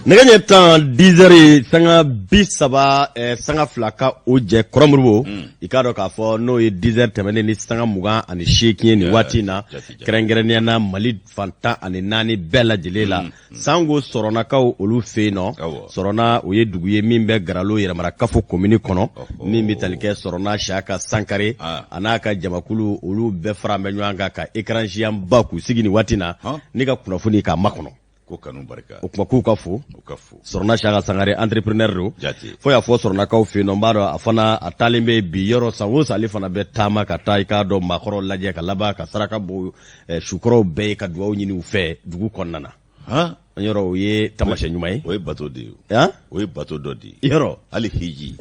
Nɛgɛ ɲɛ 10, 10 heures sanga 30 sanga 2 ka o jɛ, Kɔrɔ Modibo. I k'a dɔn k'a fɔ n'o ye 10 heures tɛmɛnen ni sanga 28 ye nin waati in na, kɛrɛnkɛrɛnnenya na Mali fan 14 bɛɛ lajɛlen la, sango Sɔrɔnakaw olu fɛ yen nɔ. Sɔrɔna, o ye dugu ye min bɛ Garalo yɛrɛmara kafo komini kɔnɔ, min bɛ tali kɛ Sɔrɔna Siyaka Sankare a n'a ka jamakulu, olu bɛɛ fara bɛ ɲɔgɔn kan ka écran géant ba k'u sigi nin waati na ni ka kunnafoni k'a makɔnɔ. Ko kanu barika. O kuma k'u ka fo. U ka fo. Sɔrɔna Siyaka Sankare, entrepreneur don. Jate. Fo y'a fɔ Sɔrɔnakaw fɛ yen nɔ, n b'a dɔn a fana a taalen bɛ bi yɔrɔ san o san, ale fana bɛ taama ka taa, i k'a dɔn, maakɔrɔw lajɛ, ka laban ka saraka bɔ sukɔrɔw bɛɛ ye, ka dugawu ɲini u fɛ dugu kɔnɔna na. Yɔrɔ o ye tamasiyɛn ɲuman ye. O ye bato de ye. Han? O ye bato dɔ de ye. Yɔrɔ. Hali hiji.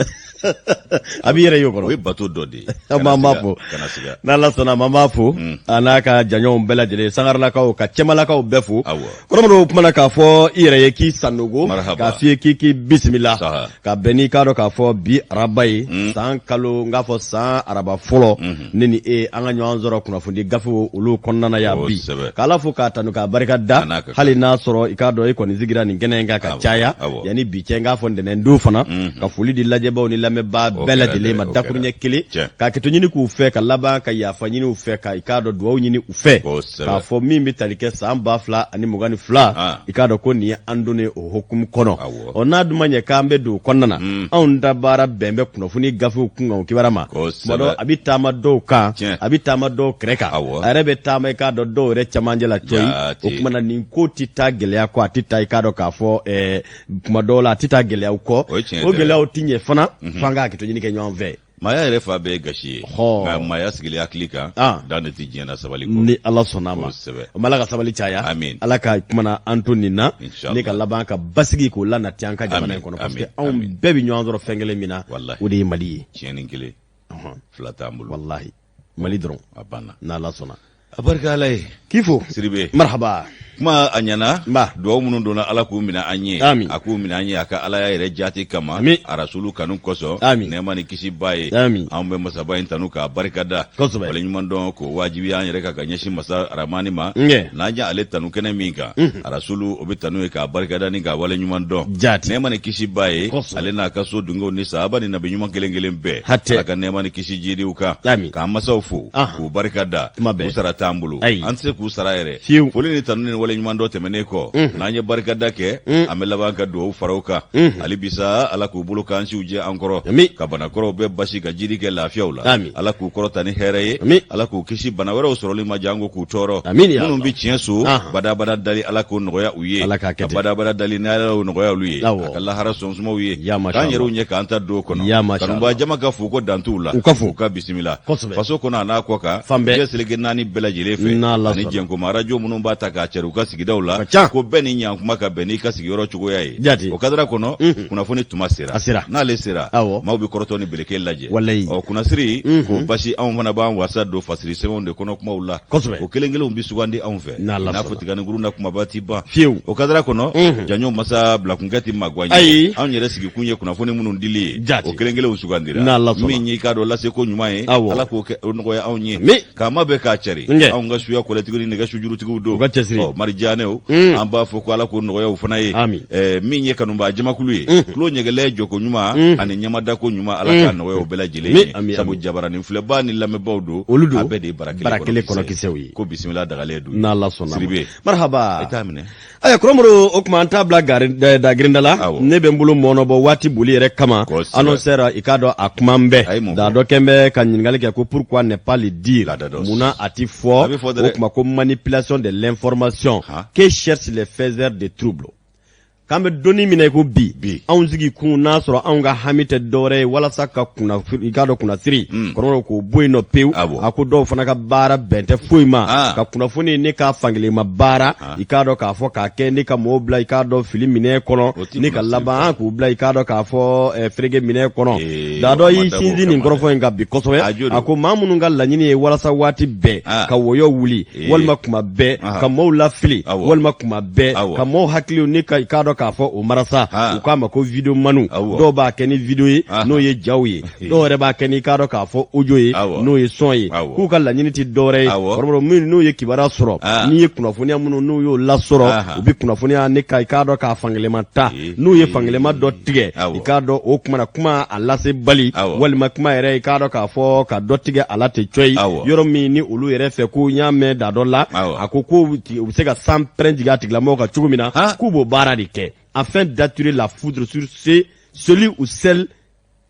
A b'i yɛrɛ y'o kɔnɔ. O ye bato dɔ de ye. An b'a fo. Kana siga. N'Ala sɔnna a ma, an b'a fo a n'a ka jaɲɔgɔnw bɛɛ lajɛlen, Sangarelakaw ka Cɛmalakaw bɛɛ fo. Kɔrɔ Modibo, o kumana k'a fɔ i yɛrɛ ye k'i Sanogo. Marahaba. K'a f'i ye k'i bisimila. Saha. Ka bɛn n'i k'a dɔn k'a fɔ bi araba ye, san kalo, n k'a fɔ san araba fɔlɔ, ne ni e an ka ɲɔgɔn sɔrɔ kunnafoni gafew olu kɔnɔna na yan bi. K'Ala fo k'a tanu k'a barika da. A n'a ka kan. Hali n'a sɔrɔ i k'a dɔn e kɔni sigira nin kɛnɛ in kan ka caya yanni bi cɛ, n k'a fɔ ntɛnɛn don fana, ka foli di lajɛbaaw ni lamɛnbaa O bɛɛ kɛra lajɛlen dɛ, ma o dakuruɲɛ kɛra. kelen, Tiɲɛ. k'a kɛto ɲini k'u fɛ, ka laban ka yafa ɲini u fɛ, ka i k'a dɔn dugawu ɲini u fɛ, k'a fɔ min bɛ tali kɛ san 2022, i k'a dɔn ko nin ye an donnen o hukumu kɔnɔ. Ɔ, n'a dun ma ɲɛ k'an bɛ don o kɔnɔna na, anw ta baara bɛn bɛ kunnafoni gafew kunkan o kibaruya ma. Tuma dɔ a bɛ taama dɔw kan, a bɛ taama dɔw kɛrɛ kan, a yɛrɛ bɛ taama, i k'a dɔn, dɔw yɛrɛ camancɛ la cɔyi. O tuma na nin ko tɛ taa gɛlɛya kɔ, a tɛ taa, i k'a dɔn k'a fɔ tuma dɔw la a tɛ taa gɛlɛyaw kɔ, o gɛlɛyaw tɛ ɲɛ fana, f'an ka hakɛto ɲini kɛ ɲɔgɔn fɛ. Maaya yɛrɛ fa bɛɛ ye gasi ye, nka maaya sigilen hakili kan, dan de tɛ diɲɛ na sabali kɔ. Ni Ala sɔnna a ma, o ma, Ala ka sabali caya. Amin. Ala ka kumana an to nin na Inshallah. ni ka laban ka basigi k'o lanati an ka jamana in kɔnɔ, parce que anw bɛɛ bɛ ɲɔgɔn sɔrɔ fɛn kelen min na, o de ye Mali ye. Tiɲɛni kelen fila t'an bolo. Walahi, Mali dɔrɔn. A banna. N'Ala sɔnna. A barika Ala ye. K'i fo. Sidibe. Marhaba. Kuma a ɲɛna. Nba. Duwawu minnu donna, Ala k'u minɛ an ye. Amin. A k'u minɛ an ye a ka Alaya yɛrɛ jaati kama. Amin. A rasulu kanu kosɔn. Amin. Nɛɛma ni kisi b'a ye. Amin. Anw bɛ masaba in tanu k'a barika da. Waleɲuman dɔn k'o wajibiya an yɛrɛ kan ka ɲɛsin masa Aramani ma. N'an ye ale tanu kɛnɛ min kan, a rasulu o bɛ tanu ye k'a barika da ni k'a waleɲuman dɔn. Jaati. Nɛɛma ni kisi b'a ye. Ale n'a ka so dungew ni sahaba ni nabi ɲuman kelen kelen bɛɛ. Hatɛ. Ala ka nɛɛma ni kisi jiidi u kan. Amin. K'an masaw fo. K'u barika da. Tuma bɛɛ. U sara t'an bolo. Ayi. An tɛ se k'u sara yɛrɛ. Fiyewu. Foli ni tanu ni waleɲuman dɔn tɛmɛnen kɔ, n'an ye barikada kɛ, an bɛ laban ka dugawu fara o kan. Hali bisa Ala k'u bolo k'an siw jɛ an kɔrɔ. Amin. Ka banakɔrɔw bɛɛ basi ka jiri kɛ lafiyaw la. Amin. Ala k'u kɔrɔta ni hɛrɛ ye. Amin. Ala k'u kisi bana wɛrɛw sɔrɔli ma janko k'u tɔɔrɔ. Amin ya Minnu Allah. bɛ tiɲɛ so, badabada dali, Ala k'o nɔgɔya u ye. Ala k'a kɛ Ka ten. badabada dali, ni Ala y'o nɔgɔya olu ye. Awɔ. A ka lahara sɔnsumaw ye. Ya masha K'an yɛrɛw Allah. ɲɛ k'an ta don o kɔnɔ. Ya masha Kanubaa Allah. jama ka fo ko dan t'u la. U ka fo. U ka bisimila. Kosɛbɛ. Faso kɔnɔ a n'a kɔ kan. Fan bɛɛ. Diɲɛ seleke naani bɛɛ lajɛlen fɛ. N'Ala Ani sɔnna. jɛnkoma arajo minnu b'a ta k'a cɛri u ka sigidaw la. Ka ca. Ko bɛɛ ni ɲankuma ka bɛn n'i ka sigiyɔrɔ cogoya ye. Jati. O kadara kɔnɔ, kunnafoni tuma sera. A sera. N'ale sera, Awɔ. maaw bɛ kɔrɔtɔ ni beleke lajɛ. Walayi. Ɔ, kunnasiri k'o basi, anw fana b'an wasa don fasiri sɛbɛnw de kɔnɔ kumaw la. Kosɛbɛ. O kelen kelenw bɛ sugandi anw fɛ. N'Ala I n'a sɔnna. fɔ tiganikuru na kumaba ti ban. Fiyewu. O kadara kɔnɔ, janjo masa bilakunkɛ ti magwan ye. Ayi. Anw yɛrɛ sigikun ye kunnafoni minnu dili ye. Jati. O kelen kelenw sugandira. N'Ala sɔnna. Min y'i k'a dɔn laseko ɲuman ye. Awɔ. Ala k'o kɛ o nɔgɔya anw ye. Amin. K'a ma bɛɛ k'a cari. Nkɛ. Anw ka suya kɔlɛtigiw ni nɛgɛ sujurutigiw don. U ka cɛsiri. Ɔ, marijanew, an b'a fɔ ko Ala k'o nɔgɔya u fana ye. Amin. Min ye kanubaa jamakulu ye, tulo ɲɛgɛlɛ jɔko ɲuman ani ɲamadako ɲuman, Ala k'a nɔgɔya u bɛɛ lajɛlen Amin, ye. amin, Sabu amin. jabaranin filɛbaa ni lamɛnbaaw don. Olu don. A bɛɛ de ye bara Bara kelen kɔnɔkisɛw ye. Ko bisimila dagalen don. N'Ala sɔnna ma. Sidibe. Marhaba. I t'a minɛ. Aya, Kɔrɔ Modibo, o tuma an t'a bila gari da girinda la. Awɔ. Ne bɛ n bolo mɔɔnɔbɔ waati boli yɛrɛ kama. Kosɛbɛ. Annonceur, i k'a dɔn a kuma n A ye bɛɛ mun da fɔ? dɔ kɛn bɛ ka ɲininkali kɛ ko pourquoi ne pas le dire? Ladados. Munna a ti fɔ? A bɛ fɔ dɛ. O tuma ko manipulation de l'information. Han. Que cherchent les faiseurs de troubles? K'an bɛ donni min na i ko bi, Bi. anw sigi kun n'a sɔrɔ anw ka hami tɛ dɔwɛrɛ ye walasa ka i k'a dɔn kunnasiri kɔrɔ k'o bɔ yen nɔ pewu. Awɔ. A ko dɔw fana ka baara bɛn tɛ foyi ma ka kunnafoni ne k'a fankelen ma baara, i k'a dɔn k'a fɔ k'a kɛ ne ka mɔgɔw bila, i k'a dɔn, fili minɛ kɔnɔ, O ti ni ka kunnasiri laban k'u bila, i k'a dɔn k'a fɔ fereke minɛ kɔnɔ. Ee, Da dɔ o y'i ma dabɔ o sinsin nin kama dɛ. kɔrɔfɔ in kan bi kosɛbɛ. A jo don. A ko maa minnu ka laɲini ye walasa waati bɛɛ ka wɔyɔ wuli, Ee. walima kuma bɛɛ ka maaw lafili, Awɔ. walima kuma bɛɛ Awɔ. ka maaw hakiliw ni ka i k'a dɔn k'a fɔ o marasa u k'a ma ko videomaniw dɔw b'a kɛ ni video ye n'o ye jaw ye dɔw yɛrɛ b'a kɛ ni i k'a dɔn k'a fɔ audio ye n'o ye son ye k'u ka laɲini tɛ dɔwɛrɛ ye kɔrɔbɔrɔ minnu n'u ye kibaruya sɔrɔ n'i ye kunnafoniya minnu n'u y'o lasɔrɔ u bɛ kunnafoniya ni ka i k'a dɔn k'a fankelenma ta n'u ye fankelenma dɔ tigɛ i k'a dɔn o kuma na kuma a lasebali walima kuma yɛrɛ i k'a dɔn k'a fɔ ka dɔ tigɛ a la ten cɔyi yɔrɔ min ni olu yɛrɛ fɛ ko n y'a mɛn da dɔ la a ko ko u bɛ se ka sanpɛrɛn jigin a tigilamɔgɔ kan cogo min na k'u b'o baara de kɛ afin d'attirer la foudre sur celui ou celle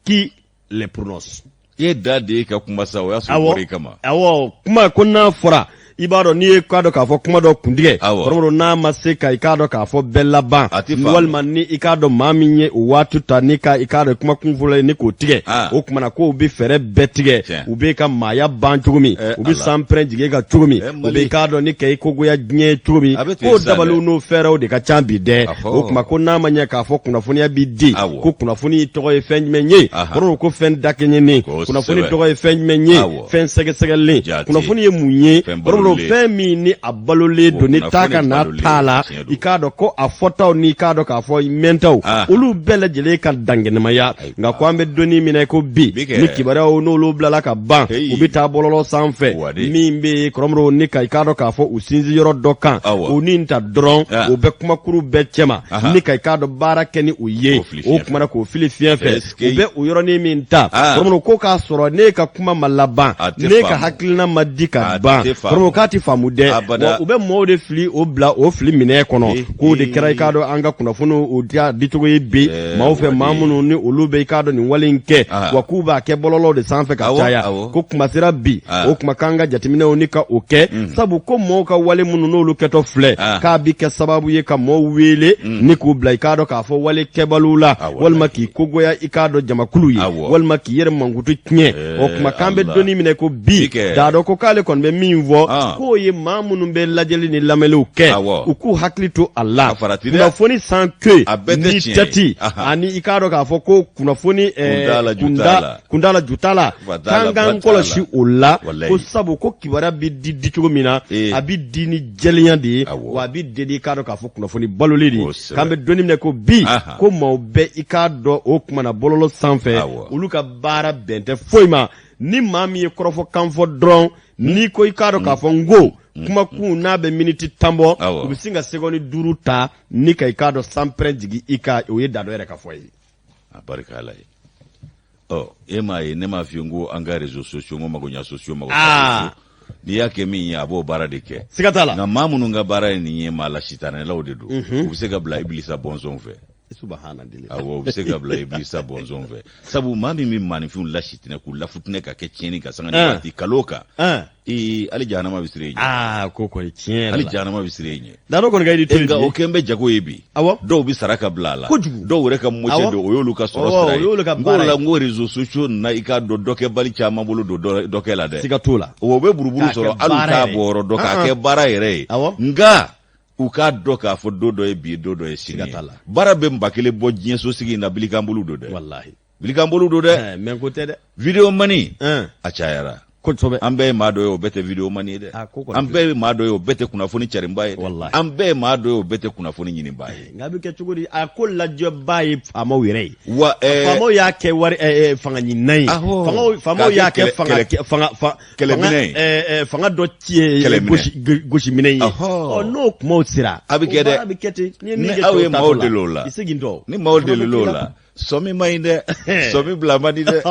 qui les prononce. E da de ye ka kuma sa, o y'a sɔrɔ bɔra i kama. Awɔ, kuma ko n'a fɔra, i b'a dɔn n'i ye k'a dɔn k'a fɔ kuma dɔ kuntigɛ, kɔrɔbɔrɔ n'a ma se ka i k'a dɔn k'a fɔ bɛɛ laban, walima ni i k'a dɔn maa min ye o waati ta ni ka i k'a dɔn kuma kun fɔlɔ ye ni k'o tigɛ, o tuma na k'o bɛ fɛɛrɛ bɛɛ tigɛ, u bɛ ka maaya ban cogo min, u bɛ sanpɛrɛn jigin e kan cogo min, u bɛ i k'a dɔn ni ka i kogoya diɲɛ ye cogo min, k'o dabaliw n'o fɛɛrɛw de ka ca bi dɛ. O tuma ko n'a ma ɲɛ k'a fɔ kunnafoniya bɛ di, ko kunnafoni tɔgɔ ye fɛn jumɛn ye? Kɔrɔbɔrɔ ko fɛn dakɛɲɛnen. Kunnafoni tɔgɔ ye fɛn jumɛn ye? Fɛn sɛgɛsɛgɛlen. Kunnafoni ye mun ye? Kɔrɔbɔrɔ fɛn min ni a balolen don, ni taa ka na t'a la, i k'a dɔn ko a fɔtaw ni i k'a dɔn k'a fɔ mɛntaw, olu bɛɛ lajɛlen ka dankɛnɛmaya. Nka ko an bɛ donni min na ko bi, ni kibaruyaw n'olu bilala ka ban, u bɛ taa bɔlɔlɔ sanfɛ min bɛ yen, kɔrɔbɔrɔ, ni ka i k'a dɔn k'a fɔ u sinsin yɔrɔ dɔ kan, u ni ta dɔrɔn, u bɛ kumakuru bɛɛ cɛma ni ka i k'a dɔn baara kɛ ni u ye. O kuma na k'o fili fiɲɛ fɛ, u bɛ o yɔrɔnin min ta, kɔrɔbɔrɔ, ko k'a sɔrɔ ne ka kuma ma laban, ne ka hakilina ma di ka ban, kɔrɔbɔrɔ, k'a tɛ faamu dɛ. Wa u bɛ mɔɔw de fili o bila o fili minɛ kɔnɔ, k'o de kɛra i k'a dɔn an ka kunnafoniw o dicogo ye bi maaw fɛ, maa minnu ni olu bɛ i k'a dɔn nin wale in kɛ, wa k'u b'a kɛ bɔlɔlɔw de sanfɛ ka caya. Ko kuma sera bi, o kuma k'an ka jateminɛw ni ka o kɛ, sabu ko mɔɔw ka wale minnu n'olu kɛtɔ filɛ, k'a bi kɛ sababu ye ka mɔɔw wele ni k'u bila i k'a dɔn k'a fɔ wale kɛbaliw la, walima k'i kogoya i k'a dɔn jamakulu ye, walima k'i yɛrɛ mankutu tiɲɛ. O kuma k'an bɛ donni min na ko bi, Daadɔ ko k'ale kɔni bɛ min fɔ, k'o ye maa minnu bɛ lajɛli ni lamɛnliw kɛ, u k'u hakili to a la. Kunnafoni sans queue ni tête, ani i k'a dɔn k'a fɔ ko kunnafoni kun t'a la ju t'a la, k'an k'an kɔlɔsi o la, ko sabu ko kibaruya bɛ di dicogo min na, a bɛ di ni jɛlenya de ye, wa a bɛ di i k'a dɔn k'a fɔ kunnafoni balolen de ye. K'an bɛ donni min na ko bi, ko maaw bɛ i k'a dɔn o kuma na bɔlɔlɔ sanfɛ, olu ka baara bɛn tɛ foyi ma. Ni maa min ye kɔrɔfɔkan fɔ dɔrɔn, n'i ko i k'a dɔn k'a fɔ n ko kumakun n'a bɛ miniti 10 bɔ, u bɛ sin ka seconde 5 ta ni ka i k'a dɔn sanpɛrɛn jigin i kan. O ye Daadɔ yɛrɛ ka fɔ ye. A barika Ala ye. Ɔ, e m'a ye, ne m'a f'i ye n ko an ka réseaux sociaux, n ko magoɲa sociaux, mago n'i y'a kɛ min ye, a b'o baara de kɛ. Siga t'a la. Nka maa minnu ka baara ye nin ye, maa la sitanɛlaw de don. U bɛ se ka bila ibilisa bɔnsɔnw fɛ. Awɔ, u bɛ se ka bila ibilisa bɔnsɔnw fɛ, sabu maa min bɛ maaninfinw lasitinɛ, k'u lafutinɛ ka kɛ tiɲɛni ka sanga ni waati kalo kan, ee, hali jahanama bɛ siran e ɲɛ. Aa, ko kɔni tiɲɛ yɛrɛ la, hali jahanama bɛ siran e ɲɛ. Daadɔ kɔni ka yiri to yen. Nka o kɛn bɛ jago ye bi. Dɔw bɛ sara ka bila a la. Kojugu. Dɔw yɛrɛ ka mɔcɛ don, o y'olu ka sɔrɔ sira ye. O y'olu ka baara ye. N ko la, n ko réseaux sociaux na, i k'a dɔn dɔkɛbali caman bolo don dɔkɛ la dɛ. Siga t'o la. O bɛ buruburu sɔrɔ, hali u t'a bɔ yɔrɔ dɔn k'a kɛ baara yɛrɛ ye. Nka u k'a dɔn k'a fɔ don dɔ ye bi ye, don dɔ ye sini ye. Baara bɛ 1000 bɔ diɲɛ sosigi in na, bilikanbolo don dɛ. Walahi. Bilikanbolo don dɛ. Mɛ ko tɛ dɛ. Videomani a cayara. Kosɛbɛ. An bɛɛ ye maa dɔ ye, o bɛɛ tɛ videomani ye dɛ. An bɛɛ ye maa dɔ ye, o bɛɛ tɛ kunnafoni carinba ye dɛ. An bɛɛ ye maa dɔ ye, o bɛɛ tɛ kunnafoni ɲininba ye. Nka a bɛ kɛ cogo di? A ko lajɛbaa ye faamaw yɛrɛ ye. Wa faamaw y'a kɛ wari fanga ɲininan ye. Faamaw y'a kɛ fanga fanga kɛlɛminɛ ye. Fanga dɔ ci gosi minɛ ye. Ɔ, n'o kumaw sera. A bɛ kɛ dɛ. A bɛ kɛ ten. Ni aw ye maaw deli o la. I segintɔ. Ni maaw delil'o la. Sɔmi man ɲi dɛ, sɔmi bila man di dɛ.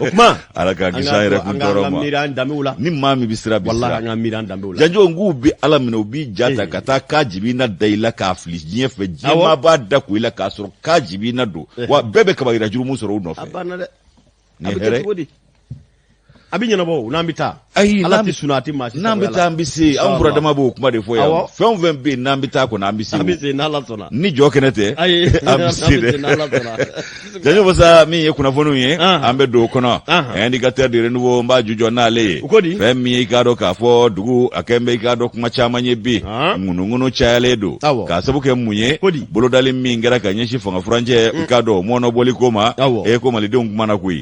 O kuma Ala k'an kisi an yɛrɛ kun tɔɔrɔ ma. An ka miiri an danbew la. Ni maa min bɛ siran, bi siran. Walahi, an ka miiri an danbew la. Janjo, n k'u bɛ Ala minɛ, u b'i ja ta ka taa kajibina da i la k'a fili diɲɛ fɛ, diɲɛ maa b'a da ko i la k'a sɔrɔ kajibina don, wa bɛɛ bɛ kabayira jurumu sɔrɔ u nɔfɛ. A banna dɛ. Ni hɛrɛ. Cogo di a bɛ ɲɛnabɔ n'an bɛ taa? Ayi, Ala tɛ sunaa, a tɛ maa si. N'an bɛ taa, an bɛ se. Anw furadama b'o kuma de fɔ yan. Fɛn o fɛn bɛ yen n'an bɛ taa kɔni, an bɛ se. An bɛ se n'Ala sɔnna. Ni jɔ kɛnɛ tɛ. Ayi, an bɛ se dɛ. N'Ala sɔnna. Janjo Basa, min ye kunnafoniw ye, an bɛ don o kɔnɔ. Indicateur de renouveau, n b'a jujɔ n'ale ye. Ko di? Fɛn min ye, i k'a dɔn k'a fɔ dugu a kɛn bɛ, i k'a dɔn kuma caman ye bi. Ŋunuŋunu cayalen don. K'a sabu kɛ mun ye? Ko di? Bolodali min kɛra ka ɲɛsin fanga furancɛ, i k'a dɔn o mɔnɔbɔli ko ma. E ko malidenw kumana koyi.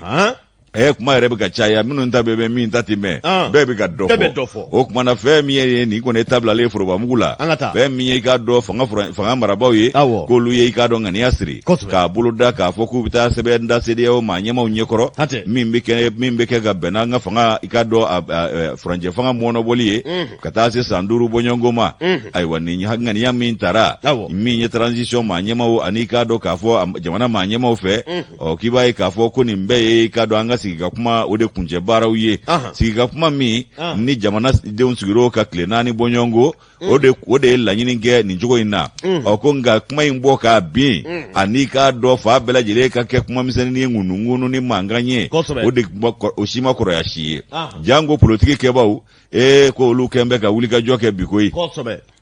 Kuma yɛrɛ bɛ ka caya, minnu ta bɛ mɛn, min ta tɛ mɛn, bɛɛ bɛ ka dɔ fɔ. O tuma na, fɛn min ye nin kɔni ta bilalen forobamugu la, fɛn min ye i k'a dɔn fanga marabaaw ye, k'olu ye i k'a dɔn ŋaniya siri k'a boloda k'a fɔ k'u bɛ taa sɛbɛn da CEDEAO maa ɲɛmaaw ɲɛkɔrɔ, min bɛ kɛ ka bɛn n'an ka fanga, i k'a dɔn, furancɛ fanga mɔɔnɔbɔli ye ka taa se san 5 bɔɲɔgɔnko ma. Ayiwa, nin ŋaniya min tara, min ye transition maa ɲɛmaaw ani i k'a dɔn k'a fɔ jamana maa ɲɛmaaw fɛ, ɔ k'i b'a ye k'a fɔ ko nin bɛɛ ye i k'a dɔn an ka sigi ka kuma o de kuncɛ baaraw ye. Sigi ka kuma min ni jamanadenw sigir'o ka tile 4 bɔɲɔgɔnko, o de ye laɲini kɛ nin cogo in na. Ɔ ko nka kuma in bɔ k'a bin ani k'a dɔn fa bɛɛ lajɛlen ka kɛ kuma misɛnnin ye, ŋunuŋunu ni mankan ye, o de o si ma kɔrɔya si ye. Janko politiki kɛbaaw, ee ko olu kɛn bɛ ka wulikajɔ kɛ bi koyi.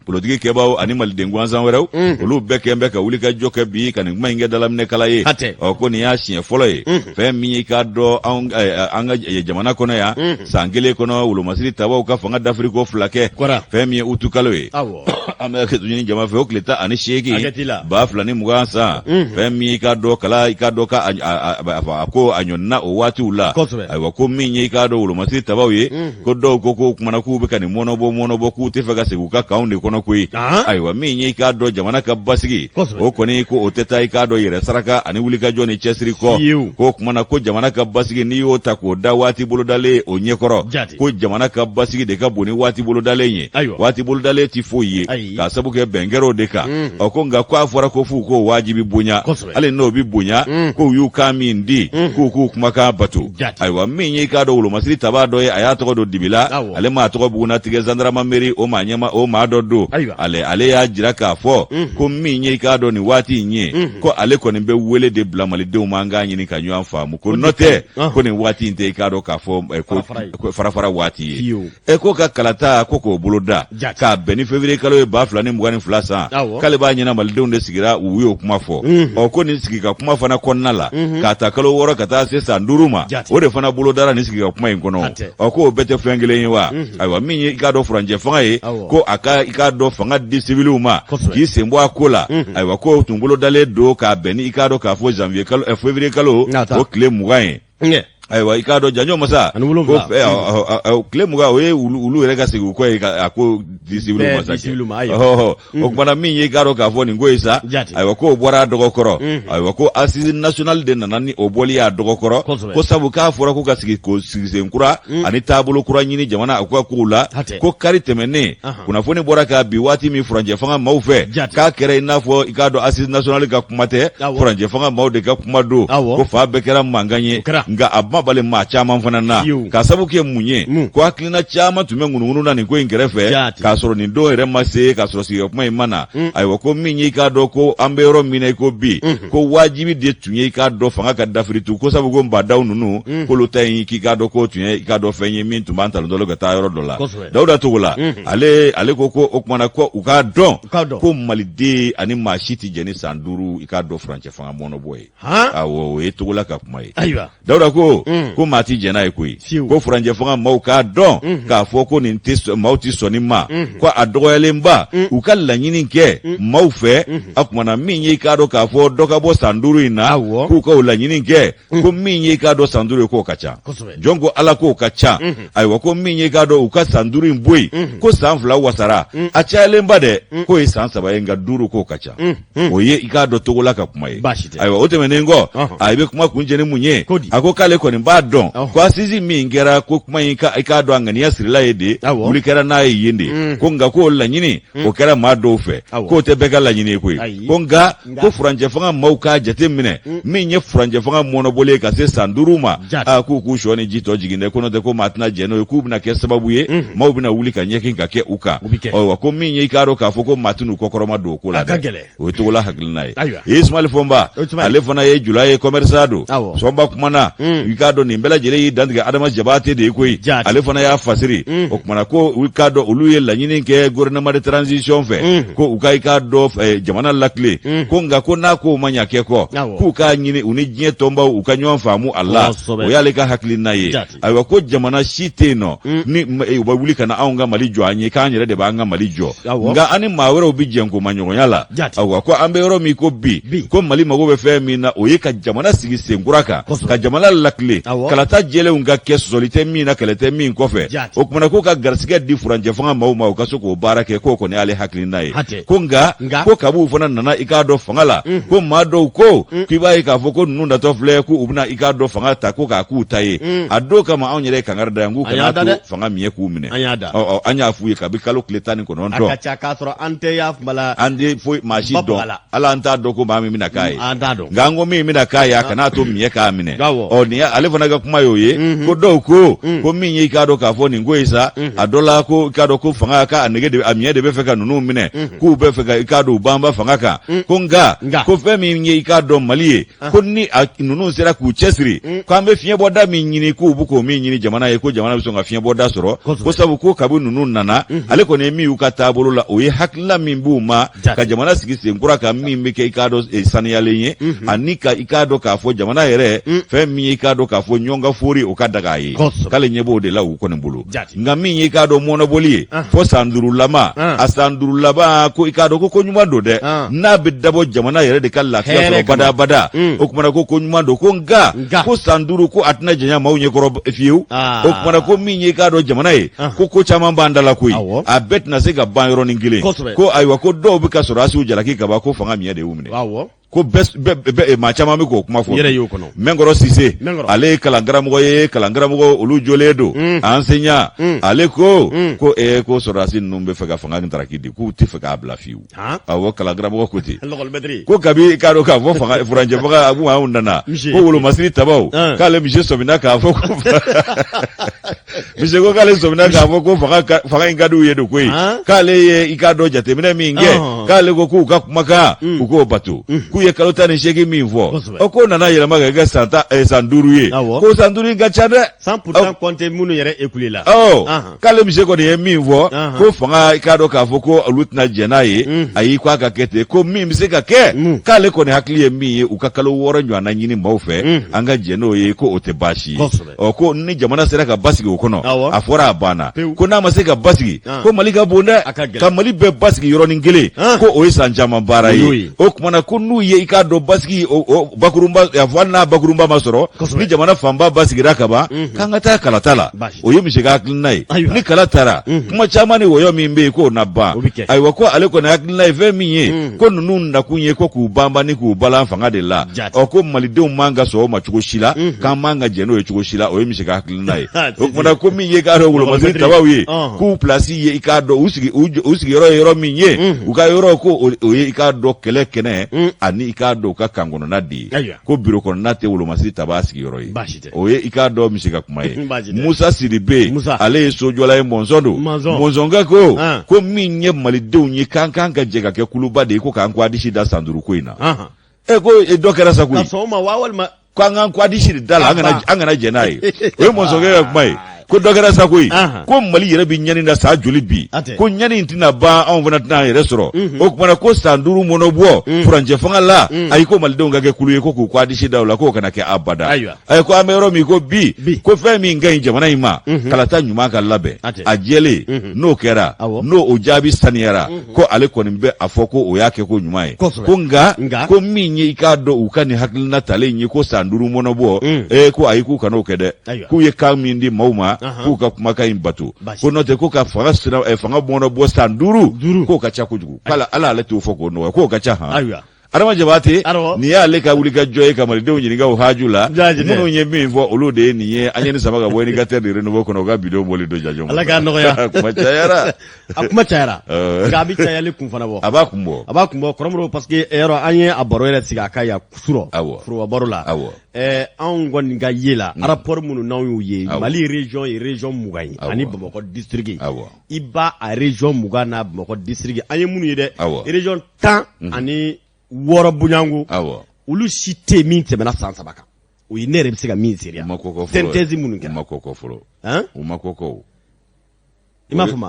Politiki kɛbaaw ani maliden gansan wɛrɛw, olu bɛɛ kɛn bɛ ka wulikajɔ kɛ bi ka nin kuma in kɛ dalaminɛkala ye. Ɔ ko nin y'a siɲɛ fɔlɔ ye, fɛn min ye k'a dɔn an ka jamana kɔnɔ yan, san kelen kɔnɔ wolomasiri tabaw ka fanga dafiriko fila kɛ. Fɛn min ye utukalo ye, an bɛ hakɛto ɲini jama fɛ, o tile 18, 2020 san, fɛn min ye k'a dɔn kala i k'a dɔn ka a ko a ɲɔnina o waatiw la. Ayiwa, ko min ye i k'a dɔn wolomasiri tabaw ye, ko dɔw ko k'o kumana k'u bɛ ka nin mɔnɔbɔ mɔnɔbɔ, k'u tɛ fɛ ka segin u ka kanw de kɔnɔ koyi. Ayiwa, min ye i k'a dɔn jamana ka basigi, o kɔni ko o tɛ taa i k'a dɔn yɛrɛ saraka ani wulikajɔ ni cɛsiri kɔ. K'o kumana ko jamana ka basigi, n'i y'o ta k'o da waati bolodalen o ɲɛkɔrɔ, ko jamana ka basigi de ka bon ni waati bolodalen ye. Waati bolodalen tɛ foyi ye k'a sabu kɛ bɛn kɛr'o de kan. Ɔ ko nka ko a fɔra ko f'u k'o wajibi bonya, hali n'o bɛ bonya, k'u y'u kan min di, k'u k'u kumakan bato. Ayiwa, min ye i k'a dɔn wolomasiri tabaa dɔ ye, a y'a tɔgɔ don dibi la, ale m'a tɔgɔ bugunnatigɛ, zandarameri o maa ɲɛma o maa dɔ don. Ale y'a jira k'a fɔ ko min ye i k'a dɔn nin waati in ye, ko ale kɔni bɛ wele de bila malidenw ma, an k'a ɲini ka ɲɔgɔn faamu, ko n'o tɛ ko nin waati in tɛ i k'a dɔn k'a fɔ ko farafara waati ye. E ko ka kalata ko k'o boloda k'a bɛn ni février kalo ye 2022 san, k'ale b'a ɲɛna malidenw de sigira u y'o kuma fɔ. Ɔ ko nin sigi ka kuma fana kɔnɔna la, k'a ta kalo 6 ka taa se san 5 ma, o de fana bolodara nin sigi ka kuma in kɔnɔ. Ɔ k'o bɛɛ tɛ fɛn kelen ye wa? Ayiwa, min ye i k'a dɔn furancɛ fanga ye, ko a ka i k'a dɔn fanga di siwiliw ma k'i sen bɔ a ko la, ayiwa, k'o tun bolodalen don k'a bɛn ni i k'a dɔn k'a fɔ janvier kalo, février kalo o tile 20 ye. Ayiwa, i k'a dɔn janjo masa ko tile 20, o ye olu yɛrɛ ka segin u kɔ ye a ko di siwiliw ma sa. O kumana min ye i k'a dɔn k'a fɔ nin ko ye sa, ayiwa, k'o bɔra a dɔgɔ kɔrɔ. Ayiwa, ko assise nationale de nana ni o bɔli y'a dɔgɔ kɔrɔ, ko sabu k'a fɔra ko ka sigi ko sigisen kura ani taabolo kura ɲini jamana a ka kow la. Ko kari tɛmɛnen, kunnafoni bɔra k'a bi waati min furancɛ fanga maaw fɛ, k'a kɛra i n'a fɔ i k'a dɔn assise nationale ka kuma tɛ, furancɛ fanga maaw de ka kuma don, ko fa bɛɛ kɛra mankan ye. Nka a ma bali maa caman fana na, k'a sabu kɛ mun ye? Ko hakilina caman tun bɛ ŋunuŋunu na nin ko in kɛrɛfɛ, k'a sɔrɔ nin don yɛrɛ ma se, k'a sɔrɔ sigika kuma in ma na. Ayiwa, ko min ye i k'a dɔn ko an bɛ yɔrɔ min na i ko bi, ko wajibi de tun ye i k'a dɔn fanga ka dafiri tu, ko sabu ko Ba Ndaw ninnu, k'olu ta in k'i k'a dɔn k'o tun ye i k'a dɔn fɛn ye min tun b'an talon ka taa yɔrɔ dɔ la. Dawuda Togola, ale ko o kumana ko u k'a dɔn ko maliden ani maa si tɛ jɛn ni san 5 i k'a dɔn furancɛ fanga mɔnɔbɔ ye. Awɔ, o ye Togola ka kuma ye. Ayiwa, Dawuda ko maa tɛ jɛn n'a ye koyi, ko furancɛ fanga maaw k'a dɔn k'a fɔ ko nin tɛ maaw tɛ sɔn nin ma, ko a dɔgɔyalenba u ka laɲini kɛ maaw fɛ. A kumana min ye i k'a dɔn k'a fɔ dɔ ka bɔ san 5 in na, k'u ka o laɲini kɛ, ko min ye i k'a dɔn san 5 ye, k'o ka ca. Jɔn ko Ala k'o ka ca. Ayiwa, ko min ye i k'a dɔn u ka san 5 in bɔ yen, ko san 2 wasara, a cayalenba dɛ k'o ye san 3 ye, nka 5 k'o ka ca. O ye i k'a dɔn Togola ka kuma ye. Ayiwa, o tɛmɛnen kɔ, a bɛ kuma kuncɛ ni mun ye? A ko k'ale kɔni b'a dɔn ko assise min kɛra, ko kuma in i k'a dɔn a ŋaniya sirila ye de, wuli kɛra n'a ye yen de, ko nka k'o laɲini o kɛra maa dɔw fɛ, k'o tɛ bɛɛ ka laɲini ye koyi. Ko nka ko furancɛ fanga maaw k'a jate minɛ, min ye furancɛ fanga mɔnɔbɔlen ye ka se san 5 ma, aa k'u k'u sɔ ni ji tɔ jigin dɛ, ko n'o tɛ ko maa tɛna jɛn n'o ye, k'u bɛna kɛ sababu ye maaw bɛna wuli ka ɲɛkin ka kɛ u kan. Ayiwa, ko min ye i k'a dɔn k'a fɔ ko maa tɛn'u kɔkɔrɔma don o ko la dɛ, o ye Togola hakilina ye. Ismaël Fɔnba, ale fana ye jula ye, commerçant don. Fɔnba kumana, i k'a dɔn nin bɛɛ lajɛlen y'i dantigɛ Adama Jabate de ye koyi. Ale fana y'a fasiri. O kumana ko u k'a dɔn olu ye laɲini kɛ gouvernement de transition fɛ, ko u ka i k'a dɔn jamana lakile, ko nka ko n'a kow ma ɲa kɛ kɔ, k'u k'a ɲini u ni diɲɛ tɔnbaw u ka ɲɔgɔn faamu a la. O y'ale ka hakilina ye. Ayiwa, ko jamana si tɛ yen nɔ ni u bɛ wuli ka na anw ka Mali jɔ an ye, k'an yɛrɛ de b'an ka Mali jɔ, nka an ni maa wɛrɛw bɛ jɛn ko maɲɔgɔnya la. Ayiwa, ko an bɛ yɔrɔ min ko bi, ko Mali mago bɛ fɛn min na, o ye ka jamana sigi sen kura kan, ka jamana lakile. tilen kalata jɛlenw ka kɛ sɔsɔli tɛ min na kɛlɛ tɛ min kɔfɛ o kumana ko ka garisigɛ di furancɛ fanga maaw ma u ka se k'o baara kɛ k'o kɔni y'ale hakilina ye ko nka ko kab'u fana nana i k'a dɔn fanga la mm. ko maa dɔw ko mm. k'i b'a ye k'a fɔ ko ninnu natɔ filɛ ko u bɛna i k'a dɔn fanga ta ko k'a k'u ta ye mm. a don kama anw yɛrɛ ye kangari da yan k'u kana to fanga miɲɛ k'u minɛ an y'a f'u ye kabi kalo tile 19. A ka ca k'a sɔrɔ an tɛ y'a kuma la an tɛ foyi maa si dɔn ala an t'a dɔn ko maa min bɛna k'a ye an t'a dɔn nka an ko min bɛna k'a ye a kan'a to miɲɛ k'a minɛ ɔ nin ale fana ka kuma y'o ye mhm. ko dɔw ko mm. ko min ye i k'a dɔn k'a fɔ nin ko ye sa mhm. a dɔ la ko i k'a dɔn ko fanga ka a nege de a miɲɛ de bɛ fɛ ka ninnu minɛ mhm. k'u bɛ fɛ ka i k'a dɔn u banba fanga kan mm. ko nka ko fɛn min ye i k'a dɔn mali ye ah. ko ni a ninnu sera k'u cɛsiri mm. ko an bɛ fiɲɛbɔda min ɲini k'u bɛ k'o min ɲini jamana ye ko jamana bɛ sɔn ka fiɲɛbɔda sɔrɔ ko sabu ko kabi ninnu nana ale kɔni ye min y'u ka taabolo la o ye hakilina min b'u ma ka jamana sigi senkura kan min bɛ kɛ i k'a dɔn eh, saniyalen ye mhm. ani ka i k'a dɔn k'a fɔ jamana yɛrɛ mm. fɛn min ye i k'a dɔn k'a fɔ ɲɔgɔn ka fori o ka daga a ye k'ale ɲɛ b'o de la u kɔni bolo nka min ye i k'a dɔn mɔnɔbɔli ye ah. fo san duuru laban ah. a san duuru laban ko i k'a dɔn ko ko ɲuman don dɛ ah. n'a bɛ dabɔ jamana yɛrɛ de ka lafiya sɔrɔ badabada mm. o kumana ko ko ɲuman don ko nka ko san duuru ko a tɛna janya maaw ɲɛkɔrɔ fiyewu o kumana ko min ye i k'a dɔn jamana ye ko ko caman b'an da la koyi a bɛɛ tɛna se ka ban yɔrɔnin kelen ko ayiwa ko dɔw bɛ ka sɔrɔdasiw jalaki kaban ko fanga miɲɛ de y'u minɛ ko bɛɛ maa caman bɛ k'o kuma fɔ Mɛnkɔrɔ Sise ale ye kalankaramɔgɔ ye kalankaramɔgɔ olu jɔlen don mm. enseignant mm. ale ko mm. ko ee ko sɔrɔdasi ninnu bɛ fɛ ka fanga ntaraki di k'u tɛ fɛ k'a bila fiyewu awɔ kalankaramɔgɔ ko ten ko kabi i k'a dɔn k'a fɔ fanga furancɛ fanga a ko anw nana ko wolomasiri tabaw k'ale misi sɔmina k'a fɔ ko misi ko k'ale sɔmina k'a fɔ ko fanga in ka di u ye de koyi k'ale ye i k'a dɔn jateminɛ min kɛ k'ale ko k'u ka kumakan mm. u k'o bato mm. k'u ye kalo 18 min fɔ ɔ k'o nana yɛlɛma ka kɛ eh, san 5 ye ko san 5 in ka ca dɛ sans pourtant compter minnu yɛrɛ écoulé la k'ale misi kɔni ye min fɔ ko fanga i k'a dɔn k'a fɔ ko olu tɛna jɛn n'a ye mm. ayi k'a ka kɛ ten ko min bɛ se ka kɛ mm. k'ale kɔni hakili ye min ye u ka kalo 6 ɲɔgɔnna ɲini maaw fɛ mm. an ka jɛn n'o ye ko o tɛ baasi ye ɔ ko ni jamana sera ka basigi o kɔnɔ a fɔra a banna ko n'a ma se ka basigi ah. ko mali ka bon dɛ ka mali bɛɛ basigi yɔrɔnin kelen ah. ko o ye san caman baara ye o tuma na ko n'u ye i k'a dɔn basigi bakurunba a fɔ hali n'a bakurunba ma sɔrɔ ni jamana fanba basigira ka ban mhm. k'an ka taa kalata la o ye misi ka hakilina ye ni kala taara mhm. kuma caman ni wɔyɔ min bɛ yen k'o na ban ayiwa ko ale kɔni hakilina ye fɛn min ye mhm. ko ninnu nakun ye ko k'u banba ni k'u balan fanga de la ɔ ko malidenw man ka sɔn o ma cogo si la mhm. k'an man ka jɛn n'o ye cogo si la o ye misi ka hakilina ye o tuma na ko min ye k'a dɔn wolomasiri tabaw ye k'u pilasi ye i k'a dɔn u sigi u sigiyɔrɔ ye yɔrɔ min ye u ka yɔrɔ ko o ye i k'a dɔn kɛlɛ kɛnɛ ani i k'a dɔn u ka kan kɔnɔna de ye ko biro kɔnɔna tɛ wolomasiri taba sigiyɔrɔ ye o ye i k'a dɔn misi ka kuma ye musa sidibe ale ye sojɔla ye mɔnzɔn don mɔnzɔnkɛ ko ko min ye malidenw ye k'an kan ka jɛ ka kɛ kuluba de ye ko k'an ko disi da san duuru ko in na e ko dɔ kɛra sa koyi ko an k'an ko disi de da la an kana jɛn n'a ye o ye mɔnzɔnkɛ ka kuma ye ko dɔ kɛra sa koyi ko mali yɛrɛ bɛ ɲani na san joli bi ko ɲani in tɛna ban anw fana tɛna an yɛrɛ sɔrɔ mhm. o tuma na ko san duuru mɔnɔbɔ mhm. furancɛ fanga la mhm. ayi ko malidenw ka kɛ kulu ye ko k'u ko disi da o la k'o kana kɛ abada ayi ko an bɛ yɔrɔ min ko bi ko fɛn min ka ɲi jamana in ma kalata ɲuman ka labɛn a jɛlen n'o kɛra n'o o jaabi saniyara ko ale kɔni bɛ a fɔ ko o y'a kɛ ko ɲuman ye ko nka ko min ye i k'a dɔn u ka nin hakilina talen ye ko san duuru mɔnɔbɔ ee ko ayi k'u kan'o kɛ dɛ k'u ye kan min di maaw ma k'u ka kumakan in bato ko n'o tɛ ko ka fanga sira eh, fanga mɔnɔbɔ san duuru k'o ka ca kojugu k'ala ala ale t'o fɔ k'o nɔgɔya k'o ka ca han Adama Jabate nin y'ale ka wulikajɔ ye ka malidenw ɲininka o haju la minnu ye min fɔ olu de ye nin ye an ye nin sama ka bɔ indicateur du renouveau kɔnɔ u ka bidon bɔli don jajɔ Ala k'a nɔgɔya kuma cayara a kuma cayara nka a bɛ cayali kun fana bɔ a b'a kun bɔ a b'a kun bɔ kɔrɔmɔrɔ parce que yɔrɔ an ye a baro yɛrɛ sigi a kan yan surɔ awɔ foroba baro la awɔ ɛɛ anw kɔni ka ye la rapport minnu n'anw y'u ye Mali région ye région 20 ye ani Bamakɔ district awɔ i b'a a région 20 n'a Bamakɔ district an ye minnu ye dɛ région 16 bonyanko olu si tɛ min tɛmɛna san 3 kan o ye ne yɛrɛ bɛ se ka min seereya synthèse minnu kɛra u ma kɔkɔ fɔlɔ u ma kɔkɔ i m'a faamu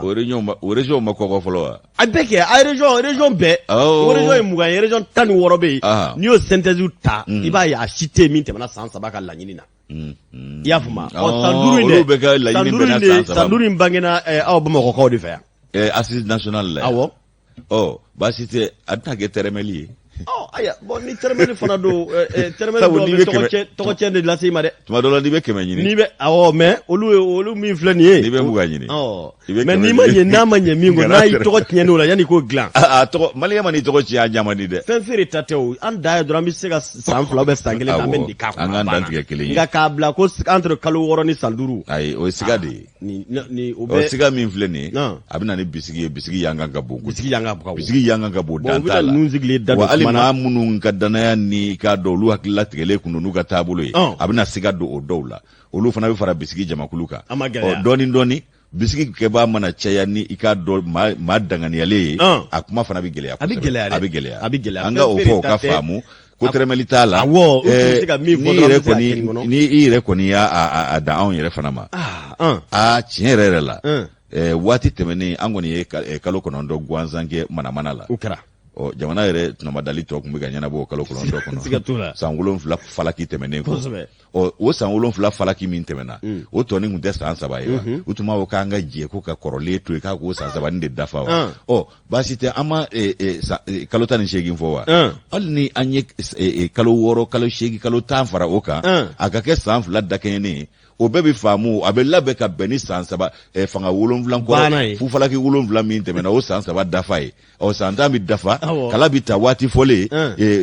o région ma kɔkɔ fɔlɔ wa a bɛɛ kɛ a région bɛɛ o région ye 20 ye région 16 bɛ yen n'i y'o synthèse ta i b'a ye a si tɛ min tɛmɛna san 3 kan laɲini na i y'a faamu ɔ san duuru in dɛ san duuru in de san duuru in bangena aw bamakɔkaw de fɛ yan assise nationale la awɔ ɔ baasi tɛ a tɛna kɛ tɛrɛmɛli ye Ayiwa, bon, ni tɛrɛmɛli fana don, tɛrɛmɛli dɔw bɛ tɔgɔcɛn de lase i ma dɛ. Tuma dɔ la, n'i bɛ 100 ɲini. N'i bɛ, awɔ, mais olu ye olu min filɛ nin ye. N'i bɛ 20 ɲini. Mais n'i ma ɲɛ, n'a ma ɲɛ min kɔ, n'a y'i tɔgɔ tiɲɛ o la, yanni k'o dilan. A tɔgɔ, maliyɛn ma n'i tɔgɔ tiɲɛ, a ɲa man di dɛ. Fɛn feere ta tɛ o, an dan ye dɔrɔn, an bɛ se ka san 2 ou bien san 1, an bɛ nin de k'a kɔnɔ. An k'an dantigɛ kelen ye. Nka k'a bila ko entre kalo 6 ni san 5. Ayi, o ye siga de ye. Ni o bɛ. Siga min filɛ nin ye, a bɛ na ni bisigi ye, bisigi yankan ka bon. Bisigi yankan ka bon. Bisigi yankan ka bon, dan t'a la. Bon, u bɛna nun sigilen da don wa hali maa minnu ka danaya ni k'a dɔn olu hakili latigɛlen kun don n'u ka taabolo ye, a bɛna siga don o dɔw la. Olu fana bɛ fara bisigi jamakulu kan. A ma gɛlɛya. Dɔɔni dɔɔni, bisigi kɛbaa mana caya ni i k'a dɔn maa danganiyalen ye, a kuma fana bɛ gɛlɛya. A bɛ gɛlɛya. A bɛ gɛlɛya. A bɛ gɛlɛya. An ka o fɔ, o ka faamu ko tɛrɛmɛli t'a la. Awɔ, u tun bɛ se ka min fɔ dɔrɔn, an bɛ se k'a kɛ nin kɔnɔ. Ni i yɛrɛ kɔni y'a a dan anw yɛrɛ fana ma, aa, tiɲɛ yɛrɛ yɛrɛ la, waati tɛmɛnen, an kɔni ye kalo 9 gansan kɛ manamana la. O kɛra. Ɔ, jamana yɛrɛ tɔnɔmadali tɔ tun bɛ ka ɲɛnabɔ o kalo 9 kɔnɔ. Siga t'o la. San 7 falaki tɛmɛnen kɔ. Kosɛbɛ. Ɔ, o san 7 falaki min tɛmɛna, o tɔnin tun tɛ san 3 ye wa? U tun b'a fɔ k'an ka jɛ ko ka kɔrɔlen to yen, k'a k'o san 3 nin de dafa wa? Ɔ, baasi tɛ, an ma kalo 18 fɔ wa? Hali ni an ye kalo 6, kalo 8, kalo 10 fara o kan, a ka kɛ san 2 dakɛɲɛnen ye. O bɛɛ bɛ faamu, a bɛ labɛn ka bɛn ni san 3 fanga 7 kɔrɔ, fufalaki 7 min tɛmɛna, o san 3 dafa ye. Ɔ, san 10 bɛ dafa, kala bɛ ta waati fɔlen,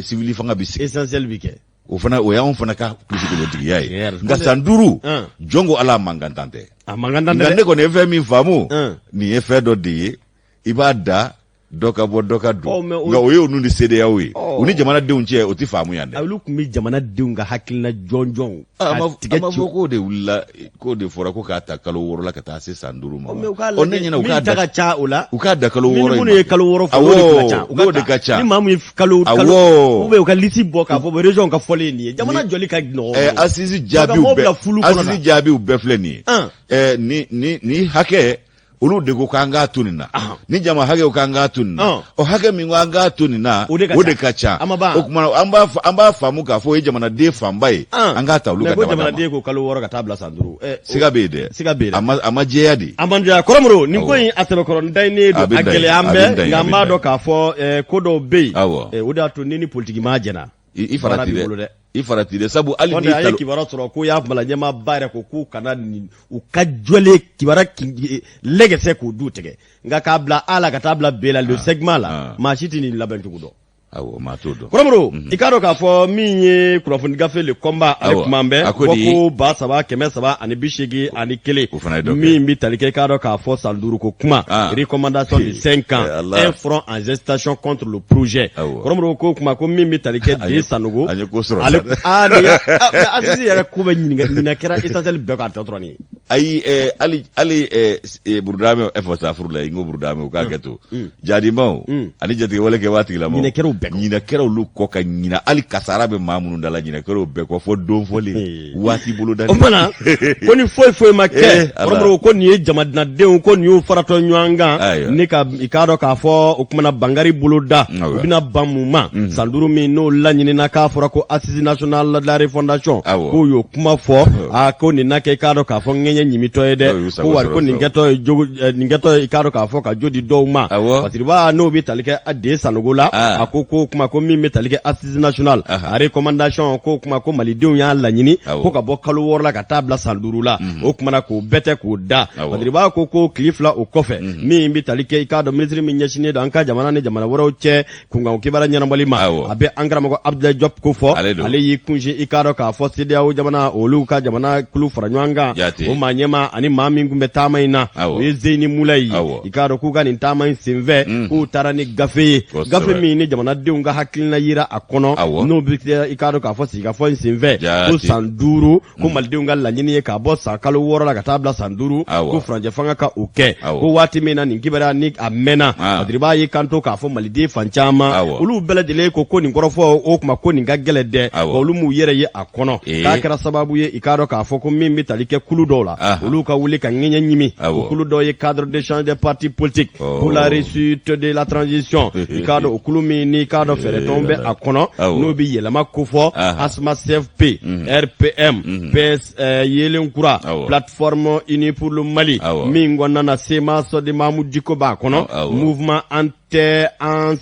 sivili fanga bɛ sigi. Essentiel bɛ kɛ. O fana, o y'anw fana ka kulusikolotigiya ye. Nka san 5, jɔn ko Ala, mankan tan tɛ. A mankan tan tɛ. Nka ne kɔni ye fɛn min faamu, nin ye fɛn dɔ de ye, i b'a da dɔ ka bɔ, dɔ ka don, nka o ye olu ni CEDEAO ye, u ni jamanadenw cɛ, o tɛ faamu yan dɛ. Olu tun bɛ jamanadenw ka hakilina jɔnjɔnw. A ma fɔ k'o de wulila, k'o de fɔra ko k'a ta kalo 6 la ka taa se san 5 ma. Ɔ, ne ɲɛna, u k'a da ka ca o la. U k'a da kalo 6 in ma. Minnu ye kalo 6 fɔ, o de ka ca. N'o de ka ca. Ni maa min ye kalo, ou bien u ka liste bɔ k'a fɔ région ka fɔlen ye nin ye, jamana jɔli ka nɔgɔn. Ɛ, assise jaabiw bɛɛ, assise jaabiw bɛɛ filɛ nin ye. Ɛ, ni hakɛ olu de ko k'an k'a to nin na, ni jama hakɛ ko k'an k'a to nin na, o hakɛ min ko an k'a to nin na, o de ka ca. O tuma an b'a faamu k'a fɔ o ye jamanaden fanba ye, an k'a ta olu ka dama dama. Jamanaden ko kalo 6 ka taa bila san 5. Siga bɛ yen dɛ. Siga bɛ yen. A ma jɛya de. A ma jɛya, Kɔrɔmoro, nin ko in a sɛbɛkɔrɔ daɲini don, a gɛlɛya an bɛɛ, nka an b'a dɔn k'a fɔ ko dɔw bɛ yen, o de y'a to ni ni politiki maa jɛna. I farati dɛ, i farati dɛ, sabu hali ni an ye kibaruya sɔrɔ ko y'a bila ɲɛmaaba yɛrɛ ko k'u kana nin, u ka jɔlen kibaruya lɛgɛsɛ k'u du tigɛ, nka k'a bila A la ka taa bila B la, le segment la, maa si tɛ nin labɛn cogo dɔn. Awɔ, maa t'o dɔn. Kɔrɔmoro, i k'a dɔn k'a fɔ min ye kunnafoni gafe Le Combat, ale kuma bɛ bɔ ko 3381, min bɛ tali kɛ, i k'a dɔn k'a fɔ san 5 ko kuma, recommandation de 5 ans, un front en gestation contre le projet. Kɔrɔmoro ko kuma ko min bɛ tali kɛ Den Sanogo, an ye ko sɔrɔ. Ale, aa, nin assise yɛrɛ ko bɛ ɲininka, ɲininka kɛra essentiel bɛɛ k'a tɔ dɔrɔn nin ye. Ayi, hali Burudamɛ fɔ safuru la, n ko Burudamɛ, u k'a kɛ to jadimaw ani jatigɛwale kɛ waati la. Ɲinɛ kɛra u bɛɛ kɔ. Ɲinɛ kɛra olu kɔ ka ɲinɛ, hali kasara bɛ maa minnu da la, ɲinɛ kɛra o bɛɛ kɔ fɔ don fɔlen, waati boloda. O mana ko ni foyi foyi ma kɛ, Kɔrɔmoro, ko nin ye jamanadenw, ko nin y'u faratɔ ɲɔgɔn kan ni ka i k'a dɔn k'a fɔ o kumana bangari boloda, u bɛna ban mun ma san 5 min n'o laɲinina, k'a fɔra ko assise nationale de la refondation, k'o y'o kuma fɔ, a ko nin na kɛ, i k'a dɔn k'a fɔ ŋɛɲɛ ɲimitɔ ye dɛ, ko wari ko nin kɛtɔ ye jogo, nin kɛtɔ ye, i k'a dɔn k'a fɔ ka jo di dɔw ma. Fasiriba n'o bɛ tali kɛ Den Sanogo la, a ko ko kuma ko min bɛ tali kɛ assise nationale a recommandation, ko kuma ko malidenw y'a laɲini ko ka bɔ kalo 6 la ka taa bila san 5 la, o kumana k'o bɛɛ tɛ k'o da. Fasiriba ko ko tile 2 o kɔfɛ, min bɛ tali kɛ, i k'a dɔn, minisiri min ɲɛsinnen don an ka jamana ni jamana wɛrɛw cɛ kunkan kibaruya ɲɛnabɔli ma, a bɛ an karamɔgɔ Abdoulaye Diop ko fɔ, ale y'i kunsin, i k'a dɔn k'a fɔ CEDEAO jamana, olu ka jamana kulu fara ɲɔgɔn kan, o maa ɲɛmaa ani maa min tun bɛ taama in na, o ye Zeyini Mulayi ye. I k'a dɔn k'u ka nin taama in senfɛ, k'u taara ni gafe ye, gafe min ni jamanadenw ka hakilina yira a kɔnɔ, n'o bɛ, i k'a dɔn k'a fɔ sigikafɔ in senfɛ, ko san 5, ko malidenw ka laɲini ye k'a bɔ san kalo 6 la ka taa bila san 5, ko furancɛ fanga ka o kɛ. Ko waati min na nin kibaruya ni a mɛnna, Badiriba y'i kanto k'a fɔ maliden fan caman, olu bɛɛ lajɛlen ko ko nin kɔrɔfɔ o kuma ko nin ka gɛlɛn dɛ, olu m'u yɛrɛ ye a kɔnɔ, k'a kɛra sababu ye, i k'a dɔn k'a fɔ ko min bɛ tali kɛ kulu dɔw la, olu ka wuli ka ŋɛɲɛ ɲimi. O kulu dɔw ye Cadre d'échange des partis politiques pour la réussite de la transition, i k'a dɔn o kulu min ni i k'a dɔn fɛɛrɛtɔn bɛ a kɔnɔ, n'o bɛ yɛlɛma kofɔ, ASMA CFP, RPM, PS, Yelen Kura, Plateforme Unie pour le Mali, min kɔnɔna na CMAS de Mahmoud Dicko b'a kɔnɔ, Mouvement an tɛ an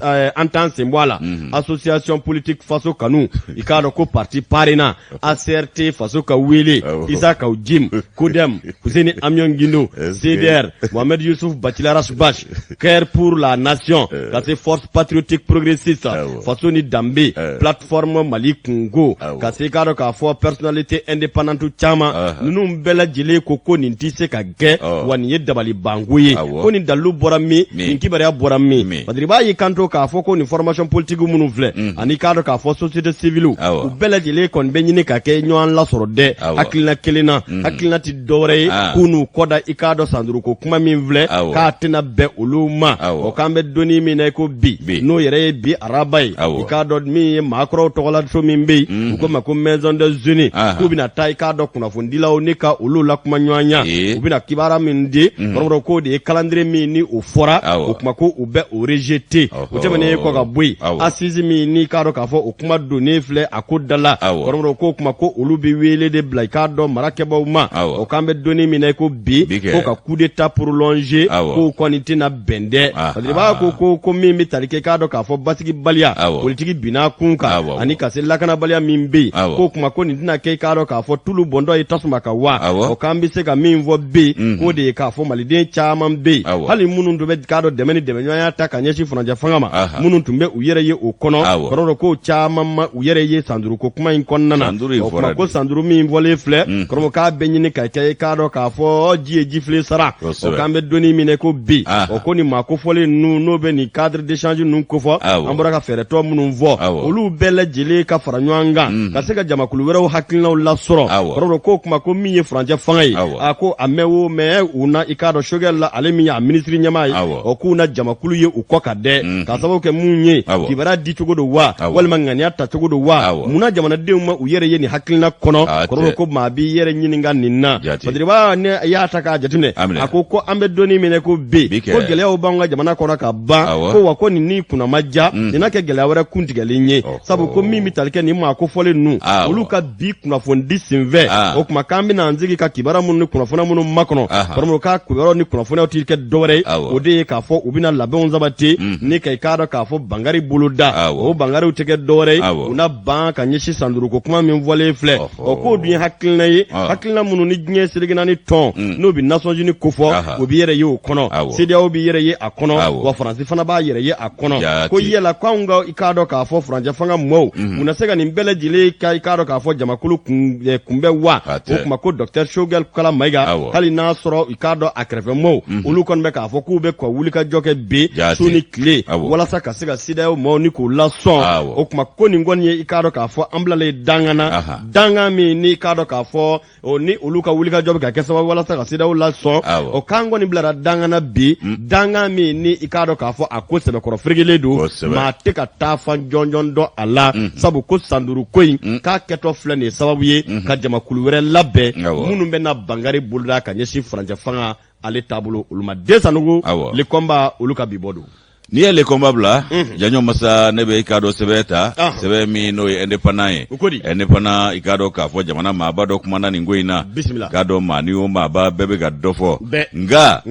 an t'an sen bɔ a la, association politique Faso Kanu, i k'a dɔn ko parti PARENA, ACRT Faso ka wele, Isa Kaw Jim, CODEM, Fuseni Amion Guindo, CDR, Mohamed Youssouf Bathily Ras Bath, Cœur pour la Nation, ka se Force Patriotique Progressiste, Faso ni Danbe, Plateforme Mali Kungo, ka se i k'a dɔn k'a fɔ personnalité indépendante caman, ninnu bɛɛ lajɛlen ko ko nin tɛ se ka kɛ, wa nin ye dabalibanko ye, ko nin dalilu bɔra min, nin kibaruya bɔra min? Badiriba y'i kanto k'a fɔ ko nin formation politique minnu filɛ, ani k'a dɔn k'a fɔ société civile, u bɛɛ lajɛlen kɔni bɛ ɲini ka kɛ ɲɔgɔn lasɔrɔ dɛ, hakilina kelen na. Hakilina tɛ dɔwɛrɛ ye k'u n'u kɔ da i k'a dɔn san duuru ko kuma min filɛ, k'a tɛna bɛn olu ma. O k'an bɛ donni min na i ko bi, n'o yɛrɛ ye bi araba ye, i k'a dɔn min ye maakɔrɔw tɔgɔlaso min bɛ yen, u ko ma ko Maison des Jeunes, k'u bɛna taa i k'a dɔn kunnafonidilaw ni ka olu lakuma ɲɔgɔnya, u bɛna kibaruya min di kɔrɔbɔrɔ, k'o de ye calendrier min ni o fɔra, o kuma ko u bɛ o rejeter. O tɛmɛnen kɔ ka bɔ yen, assise min n'i k'a dɔn k'a fɔ o kuma donnen filɛ a ko da la, kɔrɔbɔrɔ k'o kuma ko olu bɛ wele de bila i k'a dɔn marakɛbaw ma. O k'an bɛ donni min na i ko bi, ko ka coup d'état prolongé, k'o kɔni tɛna bɛn dɛ. Badiriba ko min bɛ tali kɛ i k'a dɔn k'a fɔ basigibaliya politiki binna kun kan, ani ka se lakanabaliya min bɛ yen, k'o kuma ko nin tɛna kɛ i k'a dɔn k'a fɔ tulu bɔntɔ ye tasuma kan wa. O k'an bɛ se ka min fɔ bi, k'o de ye k'a fɔ maliden caman bɛ yen, hali minnu tun bɛ k'a dɔn dɛmɛ ni dɛmɛɲɔgɔnya ta ka ɲɛsin furancɛ fanga ma, minnu tun bɛ u yɛrɛ ye o kɔnɔ, kɔrɔ k'o caman ma u yɛrɛ ye san duuru ko kuma in kɔnɔna na. O kuma ko san duuru min fɔlen filɛ, kɔrɔ k'a bɛ ɲini ka kɛ i k'a dɔn k'a fɔ ji ye jifilen sara. O k'an bɛ donni min na ko bi, o ko nin maa kofɔlen ninnu, n'o bɛ nin cadre d'échange ninnu kofɔ, an bɔra ka fɛɛrɛtɔ minnu fɔ, olu bɛɛ lajɛlen ka fara ɲɔgɔn kan ka se ka jamakulu wɛrɛw hakilinaw lasɔrɔ. Kɔrɔ k'o kuma ko min ye furancɛ fanga ye, a ko a mɛn o mɛn u na i k'a dɔn Choguel la, ale min ye a minisiri ɲɛmaa ye, o k'u na jamakulu ye u kɔ ka dɛ, ka sababu kɛ mun ye? Kibaruya di cogo don wa, walima ŋaniya ta cogo don wa? Munna jamanadenw ma u yɛrɛ ye nin hakilina kɔnɔ? Kɔrɔ ko maa b'i yɛrɛ ɲininka nin na. Badiriba, ne y'a ta k'a jateminɛ, a ko ko an bɛ donni min na ko bi, ko gɛlɛyaw b'an ka jamana kɔnɔ ka ban, ko wa ko nin ni kunna ma ja, nin na kɛ gɛlɛya wɛrɛ kuntigɛlen ye, sabu ko min bɛ tali kɛ nin maa kofɔlen ninnu, olu ka bi kunnafonidi senfɛ, o tuma k'an bɛna an sigi ka kibaruya minnu ni kunnafoniya minnu makɔnɔ, kɔrɔmɔgɔ k'a kibaruyaw ni kunnafoniyaw tɛ kɛ dɔwɛrɛ ye, o de ye k'a fɔ u bɛna labɛnw sabati ni ka i k'a dɔn k'a fɔ bangari boloda. O bangariw tɛ kɛ dɔwɛrɛ ye, u na ban ka ɲɛsin san duuru ko kuma min fɔlen filɛ. O k'o dun ye hakilina ye, hakilina minnu ni diɲɛ seleke naani tɔn, n'o bɛ Nations Unies kofɔ, o b'i yɛrɛ ye o kɔnɔ, CEDEAO b'i yɛrɛ ye a kɔnɔ, wa Faransi fana b'a yɛrɛ ye a kɔnɔ. Ko yala ko anw ka i k'a dɔn k'a fɔ furancɛ fanga mɔɔw, u na se ka nin bɛɛ lajɛlen ka i k'a dɔn k'a fɔ jamakulu kunbɛn wa? O tuma ko docteur Choguel Kokalla Maïga, hali n'a sɔrɔ i k'a dɔn a kɛrɛfɛ mɔɔw, olu kɔni bɛ k'a fɔ k'u bɛ ka wulikajɔ kɛ bi su ni tile walasa ka se ka CEDEAO mɔɔw ni k'u lasɔn. O tuma ko nin kɔni ye i k'a dɔn k'a fɔ an bilalen dangan na, dangan min ni i k'a dɔn k'a fɔ o ni olu ka wulikajɔ bɛ ka kɛ sababu walasa ka CEDEAO lasɔn. O k'an kɔni bilara dangan na bi, dangan min ni i k'a dɔn k'a fɔ a ko sɛbɛkɔrɔ ferekelen don, maa tɛ ka taa fan jɔnjɔn dɔn a la, sabu ko san duuru ko in k'a kɛtɔ filɛ nin ye sababu ye ka jamakulu wɛrɛ labɛn minnu bɛna bangari boloda ka ɲɛsin furancɛ fanga ale taabolo olu ma. Den Sanogo, Le Combat olu ka bi bɔ don. N'i ye Le Combat bila, Janjo Masa, ne bɛ i k'a dɔn sɛbɛn ta, sɛbɛn min n'o ye Indépendant ye. Indépendant, i k'a dɔn k'a fɔ jamana maaba dɔ kumana nin ko in na. K'a dɔn maa ni o maaba bɛɛ bɛ ka dɔ fɔ, nka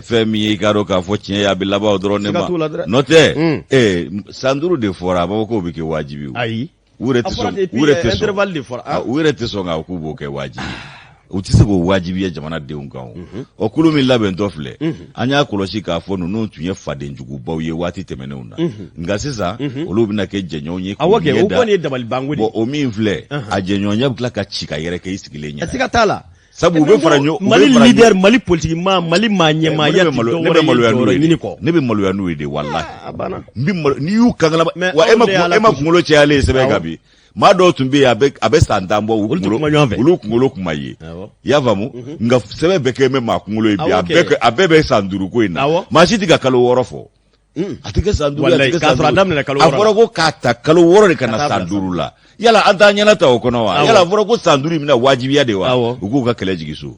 fɛn min ye i k'a dɔn k'a fɔ tiɲɛ ye, a bɛ laban o dɔrɔn de ma. N'o tɛ san duuru de fɔra, a b'a fɔ k'o bɛ kɛ wajibi. Ayi. U yɛrɛ tɛ sɔn, u yɛrɛ tɛ sɔn, u yɛrɛ tɛ sɔn k'a k'u b'o kɛ wajibi. U tɛ se k'o wajibiya jamanadenw kan. O kulu min labɛntɔ filɛ, an y'a kɔlɔsi k'a fɔ ninnu tun ye fadenjugubaw ye waati tɛmɛnenw na, nka sisan olu bɛna kɛ jɛɲɔgɔn ye. Awɔ kɛ, o kɔni ye dabalibanko de ye. Bon, o min filɛ, a jɛɲɔgɔnya bɛ tila ka ci ka yɛrɛ kɛ i sigilen ɲɛna. Siga t'a la. Sabu u bɛ fara ɲɔgɔn. Mali leader, Mali politique maa, Mali maa ɲɛmaaya tɛ dɔwɛrɛ ye jɔyɔrɔ ɲini kɔ. Ne bɛ maloya n'u ye de, walahi. A banna. N bɛ malo n'i y'u kangalama. Wa e ma kunkolo cayalen ye sɛbɛn kan bi. Maa dɔw tun bɛ yen, a bɛ san 10 bɔ, u kunkolo, olu kunkolo kun ma ye. I y'a faamu? Nka sɛbɛn bɛɛ kɛ bɛ maa kunkolo ye bi, a bɛɛ bɛ san duuru ko in na. Maa si tɛ ka kalo 6 fɔ. A tɛ kɛ san duuru, a tɛ kɛ san duuru. A fɔra ko k'a ta kalo 6 de ka na san duuru la. Yala an t'an ɲɛna ta o kɔnɔ wa? Yala a fɔra ko san duuru in bɛna wajibiya de wa? U k'u ka kɛlɛ jigin so.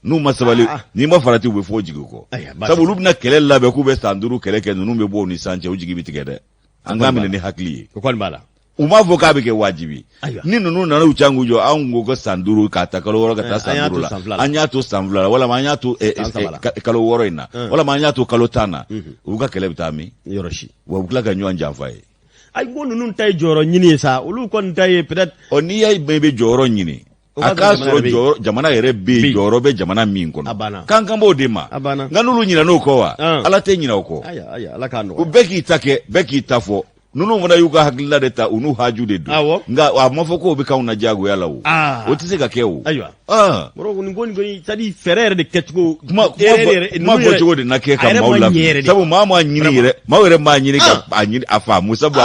N'u ma sabali, n'i ma farati, u bɛ fɔ jigin kɔ. Sabu olu bɛna kɛlɛ labɛn k'u bɛ san duuru kɛlɛ kɛ, ninnu bɛ bɔ u ni san cɛ, u jigi bɛ tigɛ dɛ. An k'a minɛ ni hakili ye. O kɔni b'a la. U m'a fɔ k'a bɛ kɛ wajibi ni ninnu nana u can k'u jɔ, anw ko ko san 5 k'a ta kalo 6 ka taa san 5 la, an y'a to san 2 la, walama an y'a to kalo 6 in na, walama an y'a to kalo 10 na, u ka kɛlɛ bɛ taa min? Yɔrɔ si. Wa u bɛ tila ka ɲɔgɔn janfa ye. Ayi, ko ninnu ta ye jɔyɔrɔ ɲini ye sa, olu kɔni ta ye peut-être. Ɔ, n'i y'a mɛn i bɛ jɔyɔrɔ ɲini, a k'a sɔrɔ jɔyɔrɔ jamana yɛrɛ bɛ yen, jɔyɔrɔ bɛ jamana min kɔnɔ, k'an kan b'o de ma. Nka n'olu ɲinɛn'o kɔ wa, Ala tɛ ɲinɛ o kɔ. U bɛɛ k'i ta kɛ, bɛɛ k'i ta fɔ. Ninnu fana y'u ka hakilila de ta, u n'u haju de don, nka a ma fɔ k'o bɛ k'anw na diyagoya la o. O tɛ se ka kɛ o. Ayiwa, nin ko nin kɔni, c'est à dire fɛɛrɛ yɛrɛ de kɛcogo. Kuma kuma fɔcogo de na kɛ ka maaw lafili, sabu maa m'a ɲini yɛrɛ, maaw yɛrɛ m'a ɲini ka a ɲini a faamu, sabu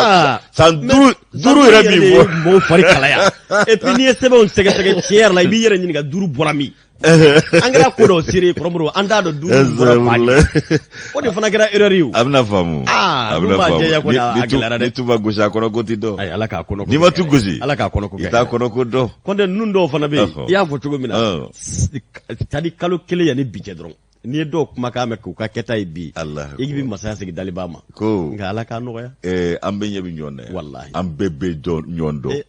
san 5 yɛrɛ min fɔ. Mɔgɔw fari kalaya. Et puis n'i ye sɛbɛnw sɛgɛsɛgɛ, tiɲɛ yɛrɛ la, i b'i yɛrɛ ɲininka 5 bɔra min. An kɛra ko dɔ seere kɔrɔmuru, an t'a dɔn 5 bɔra fa o de fana kɛra erreur ye o. A bɛna faamu. A bɛna faamu. Ni tu ma gosi, a kɔnɔ ko ti dɔn. Ayi, Ala k'a kɔnɔ ko. N'i ma tu gosi, Ala k'a kɔnɔ ko. I t'a kɔnɔ ko dɔn. Kɔntɛ, ninnu dɔw fana bɛ yen, i y'a fɔ cogo min na, c'est à dire kalo 1 yanni bi cɛ dɔrɔn, n'i ye dɔw kumakan mɛn k'u ka kɛta ye bi, i bɛ masaya segin daliba ma. Ko nka Ala k'a nɔgɔya. An bɛɛ ɲɛ bɛ ɲɔgɔn na. Walahi. An bɛɛ bɛ ɲɔgɔn dɔn.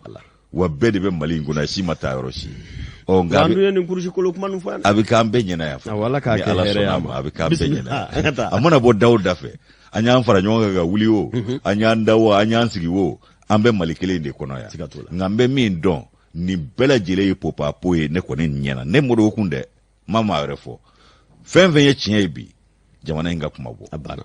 Wa bɛɛ de bɛ Mali in kɔnɔ, si ma taa yɔrɔ si. Ɔ, nka an dun ye nin kurusi kolo kuma ninnu fɔ yan. A bɛ k'an bɛɛ ɲɛna yan. Awɔ, Ala k'a kɛ hɛrɛ ye a ma. A bɛ k'an bɛɛ ɲɛna. A mana bɔ da o da fɛ, an y'an fara ɲɔgɔn kan ka wuli o, an y'an da o, an y'an sigi o, an bɛ Mali kelen de kɔnɔ yan. Nka n bɛ min dɔn, nin bɛɛ lajɛlen ye popapo ye ne kɔni ɲɛna. Ne Modibo kun dɛ, n ma maa wɛrɛ fɔ. Fɛn fɛn ye tiɲɛ ye bi, jamana in ka kuma bɔ. A banna.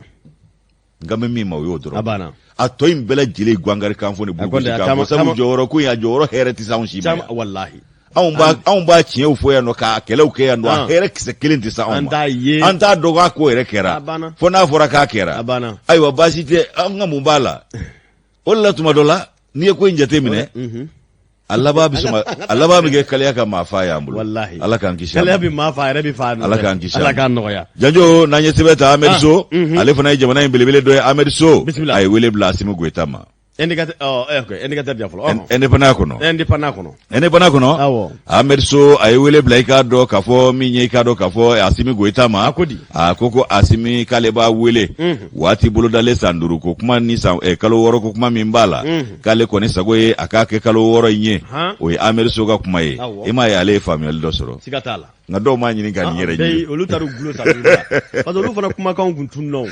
N kan bɛ min ma, o y'o dɔrɔn. A banna. A tɔ in bɛɛ lajɛlen gangari kan fɔ ni burusi kan fɔ, sabu jɔyɔrɔ ko in, a jɔyɔrɔ hɛrɛ tɛ se anw si ma. Walahi. Anw b'a anw b'a tiɲɛw fɔ yan nɔ, k'a kɛlɛw kɛ yan nɔ, a hɛrɛ kisɛ kelen tɛ se anw ma. An t'a dɔn k'a ko yɛrɛ kɛra, fo n'a fɔra k'a kɛra. Ayiwa, baasi tɛ, an ka mun b'a la? O de la, tuma dɔ la, n'i ye ko in jate minɛ, a laban bɛ sɔn a laban bɛ kɛ kaliya ka maa faa y'an bolo. Walahi. Ala k'an kisi. Kaliya bɛ maa faa, a yɛrɛ bɛ faa. Ala k'an kisi. Ala k'an nɔgɔya. Janjo, n'an ye sɛbɛn ta, Amɛdi So, ale fana ye jamana in belebele dɔ ye. Amɛdi So, a ye wele bila Asimi Goyita ma. Indicateur, ɔ, indicateur di yan fɔlɔ. Indépendant kɔnɔ. Indépendant kɔnɔ. Indépendant kɔnɔ. Awɔ. Amɛdi So, a ye wele bila, i k'a dɔn k'a fɔ min ye, i k'a dɔn k'a fɔ Asimi Goyita ma. A ko di? A ko ko Asimi k'ale b'a wele. Waati bolodalen san 5 ko kuma ni san kalo 6 ko kuma min b'a la, k'ale kɔni sago ye a k'a kɛ kalo 6 in ye. O ye Amɛdi So ka kuma ye. I m'a ye, ale ye faamuyali dɔ sɔrɔ. Siga t'a la. Nka dɔw m'a ɲini ka nin yɛrɛ ɲini. Olu taar'u gulo san 5 la, parce que olu fana kumakanw kun tununna o.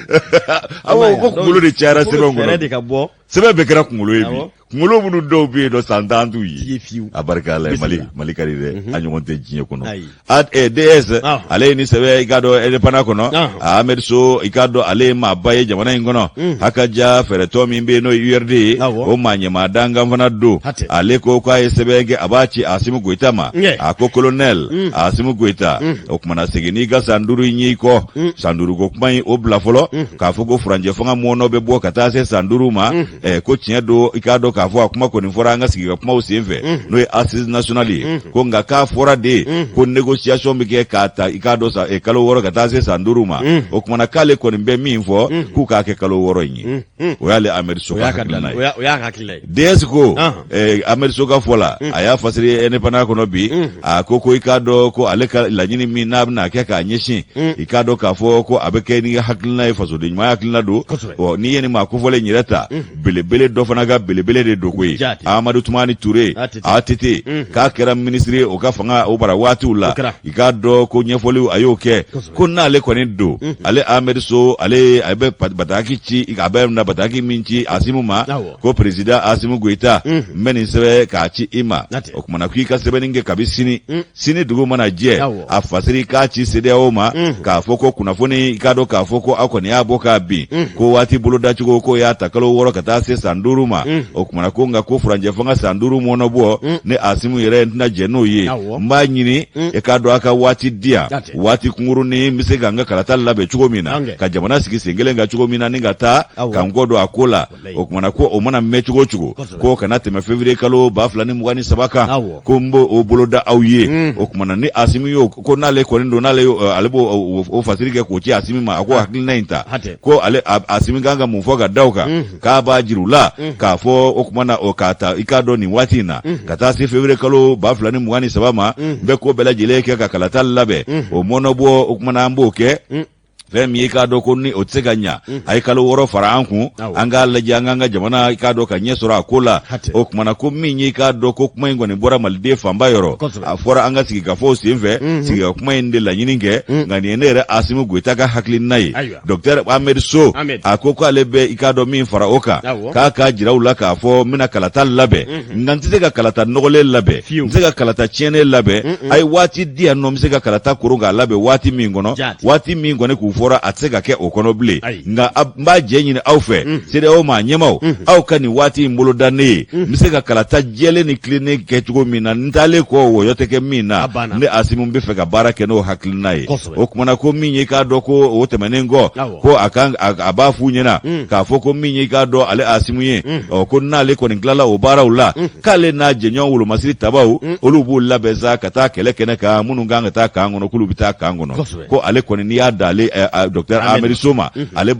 Awɔ, ko kunkolo de cayara sɛbɛnw kɔnɔ. Fɛɛrɛ de ka bɔ. Sɛbɛn bɛɛ kɛra kunkolo ye bi. Kunkolo minnu dɔw bɛ yen nɔ, san 10 t'u ye. Fiyewu. A barika Ala ye, Mali, Mali ka di dɛ, a ɲɔgɔn tɛ diɲɛ kɔnɔ. Ayi. DS, ale ye nin sɛbɛn, i k'a dɔn, Indépendant kɔnɔ. Ahmed So, i k'a dɔn, ale ye maaba ye jamana in kɔnɔ. Hakaja fɛɛrɛtɔ min bɛ yen, n'o ye URD ye, o maa ɲɛmaa dankan fana don. Ale ko k'a ye sɛbɛn kɛ, a b'a ci Asimi Goyita ma. A ko colonel Asimi Goyita, o kumana segin n'i ka san 5 in ye i kɔ. San 5 ko kuma in, o bila fɔlɔ, k'a fɔ ko furancɛ fanga mɔnɔ bɛ bɔ ka taa se san 5 ma. Ko tiɲɛ don, i k'a dɔn k'a fɔ a kuma kɔni fɔra an ka sigi ka kumaw sen fɛ, n'o ye assise nationale ye. Ko nka k'a fɔra de ko négociation bɛ kɛ k'a ta, i k'a dɔn, sa kalo 6 ka taa se san 5 ma. O kumana k'ale kɔni bɛ min fɔ, k'u k'a kɛ kalo 6 in ye. O y'ale Amɛdi So ka hakilina ye. O y'a hakilina ye. DS ko, Amɛdi So ka fɔ la, a y'a fasiri Indépendant kɔnɔ bi. A ko ko i k'a dɔn ko ale ka laɲini min n'a bɛna kɛ k'a ɲɛsin, i k'a dɔn k'a fɔ ko a bɛ kɛ n'i ka hakilina ye, fasoden ɲuman hakilina don. Ɔ, n'i ye nin maa kofɔlen yɛrɛ ta, belebele dɔ fana ka belebele de don koyi, Amadu Tumani Ture, ATT, k'a kɛra minisiri ye o ka fanga o bara waatiw la. I k'a dɔn ko ɲɛfɔliw a y'o kɛ, ko n'ale kɔni don, ale Amɛdi So, ale a bɛ bataki ci, a bɛ na bataki min ci Asimu ma, ko président Asimu Goyita, n bɛ nin sɛbɛn k'a ci i ma. O kumana k'i ka sɛbɛnni kɛ kabi sini, sini dugu mana jɛ, a fasiri k'a ci CEDEAO ma, k'a fɔ ko kunnafoni, i k'a dɔn k'a fɔ ko aw kɔni y'a bɔ k'a bin, ko waati bolodacogo ko y'a ta kalo 6 ka taa se san 5 ma. O kumana ko nka ko furancɛ fanga san 5 mɔnɔbɔ, ne Asimu yɛrɛ n tɛna jɛn n'o ye. N b'a ɲini i k'a dɔn a ka waati di yan, waati kunkurunin, n bɛ se ka n ka kalata labɛn cogo min na, ka jamana sigi sen kelen kan cogo min na, ni ka taa ka n kɔ don a ko la. O kumana ko o mana mɛn cogo o cogo, ko kana tɛmɛ février kalo 2023 kan, ko n b'o o boloda aw ye. O kumana ni Asimi y'o ko n'ale kɔni don, n'ale ale b'o o fasiri kɛ k'o ci Asimi ma, a ko hakilina in ta, ko ale Asimi kan ka mun fɔ ka da o kan, k'a b'a jira u la k'a fɔ o kumana o k'a ta, i k'a dɔn, nin waati in na ka taa se février kalo 2023 ma, n bɛ ko bɛɛ lajɛlen kɛ ka kalata labɛn, o mɔnɔbɔ, o kumana an b'o kɛ. Fɛn min ye, k'a dɔn ko ni o tɛ se ka ɲa, a ye kalo 6 fara an kun, an k'a lajɛ an k'an ka jamana, i k'a dɔn, ka ɲɛ sɔrɔ a ko la. O kumana ko min ye, k'a dɔn ko kuma in kɔni bɔra maliden fanba yɔrɔ, a fɔra an ka sigikafɔw senfɛ, sigika kuma in de laɲini kɛ, nka nin ye ne yɛrɛ Asimi Goyita ka hakilina ye. Docteur Ahmed So a ko k'ale bɛ, i k'a dɔn, min fara o kan, k'a k'a jira u la k'a fɔ n bɛna kalata labɛn, nka n tɛ se ka kalata nɔgɔlen labɛn, n tɛ se ka kalata tiɲɛnen labɛn. A ye waati di yan nɔ, n bɛ se ka kalata koron k'a labɛn waati min kɔnɔ, waati min kɔni k'u fɔra, a tɛ se ka kɛ o kɔnɔ bilen, nka n b'a jɛ ɲini aw fɛ, CEDEAO maa ɲɛmaaw, aw ka nin waati in boloda ne ye, n bɛ se ka kalata jɛlen ni tilennen kɛ cogo min na, n taalen kɔ wɔyɔ tɛ kɛ min na. Ne Asimi bɛ fɛ ka baara kɛ n'o hakilina ye. O kumana ko min ye, k'a dɔn ko o tɛmɛnen kɔ, ko a kan a b'a f'u ɲɛna k'a fɔ ko min ye, k'a dɔn, ale Asimi ye, ɔ ko n'ale kɔni tilala o baaraw la, k'ale n'a jɛɲɔgɔn wolomasiri tabaw, olu b'u labɛn sa ka taa kɛlɛ kɛnɛ kan. Minnu kan ka taa kan kɔnɔ, k'olu bɛ taa kan kɔnɔ. Ko ale kɔni, n'i y'a da ale docteur Ahmed So ma, ale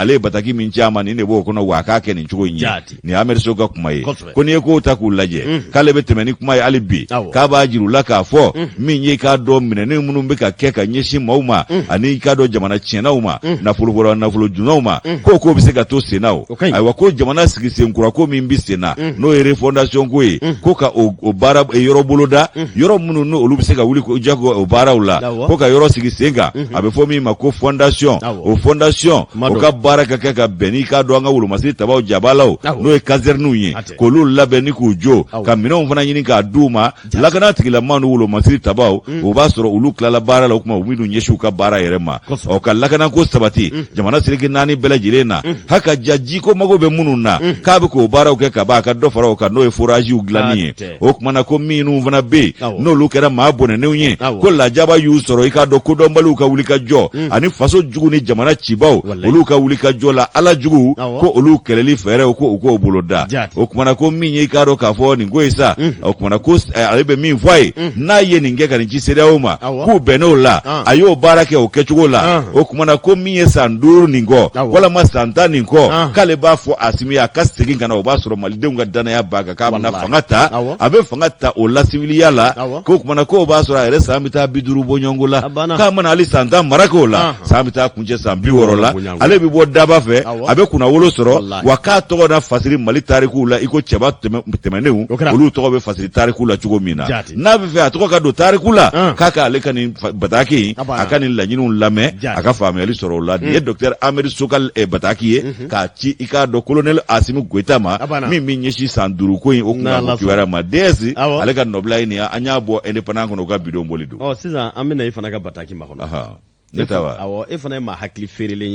ye bataki min ci a ma, nin de b'o kɔnɔ, wa a k'a kɛ nin cogo in ye. Nin ye Ahmed So ka kuma ye. Ko n'i ye kow ta k'u lajɛ, k'ale bɛ tɛmɛ ni kuma ye hali bi, k'a b'a jira u la k'a fɔ min ye, k'a dɔn, minɛni minnu bɛ ka kɛ ka ɲɛsin maaw ma, ani k'a dɔn jamana tiɲɛnaw ma, nafolo nafolo dunnaw ma, ko bɛ se ka to sen na. O ayiwa, ko jamana sigi senkura ko min bɛ sen na, n'o ye refondation ko ye, ko ka o baara yɔrɔ boloda, yɔrɔ minnu n'olu bɛ se ka wuli ko jago o baaraw la, ko ka yɔrɔ sigi sen kan, a bɛ fɔ min ma ko fondation. O fondation, o ka baara ka kɛ ka bɛn n'i k'a dɔn an ka wolomasiri tabaw jabalaw, n'o ye caserne ye, k'olu labɛn ni k'u jɔ, ka minɛnw fana ɲini k'a d'u ma. Lakana tigilama ni wolomasiri tabaw, o b'a sɔrɔ olu tilala baara la, o tuma u bɛn'u ɲɛsin u ka baara yɛrɛ ma, ɔ ka lakanako sabati jamana seleke naani bɛɛ lajɛlen na. Haka ja jiko mago bɛ minnu na, k'a bɛ k'o baaraw kɛ ka ban, a ka dɔ fara o kan, n'o ye foraziw dilanni ye. O tuma na ko minnu fana bɛ yen, n'olu kɛra maa bɔnɛnenw ye, ko lajaba y'u sɔrɔ, i k'a dɔn, kodɔnbaliw ka wulikajɔ ani faso jugu ni jamana cibaw, olu ka wulikajɔ la, ala jugu, ko olu kɛlɛli fɛɛrɛw, ko u k'o boloda. O tuma na ko min ye, i k'a dɔn k'a fɔ nin ko ye sa, o tuma na ko ale bɛ min fɔ a ye, n'a ye nin kɛ ka nin ci CEDEAO ma, k'u bɛnn'o la, a y'o baara kɛ o kɛcogo la. O tuma na ko min ye san 5 nin kɔ walama san 10 nin kɔ, k'ale b'a fɔ Asimi ye a ka segin ka na, o b'a sɔrɔ malidenw ka danaya b'a kan k'a bɛna fanga ta, a bɛ fanga ta o la siwiliya la. K'o tuma na k'o b'a sɔrɔ a yɛrɛ san bɛ taa 50 bɔɲɔgɔnko la, k'a mana hali san 10 mara k'o la, san bɛ taa kuncɛ san 60 la, ale bɛ bɔ daba fɛ, a bɛ kunnawolo sɔrɔ, wa k'a tɔgɔ na fasiri Mali tarikuw la i ko cɛba tɛmɛnenw, olu tɔgɔ bɛ fasiri tariku la cogo min na. N'a bɛ fɛ a tɔgɔ ka don tariku la, k'a ka ale ka nin bataki in, a ka nin laɲiniw lamɛn, a ka faamuyali sɔrɔ o la. Nin ye docteur Ahmed So ka bataki ye k'a ci, i k'a dɔn, colonel Asimi Goyita ma, min bɛ ɲɛsin san 5 ko in, o kun kibaruya ma DS, ale ka nɔbila ye nin ye. An y'a bɔ Indépendant kɔnɔ, u ka bidon boli don. Ɔ sisan an bɛna i fana ka bataki makɔnɔ. Ne ta wa? Awɔ, e fana ye maa hakili feerelen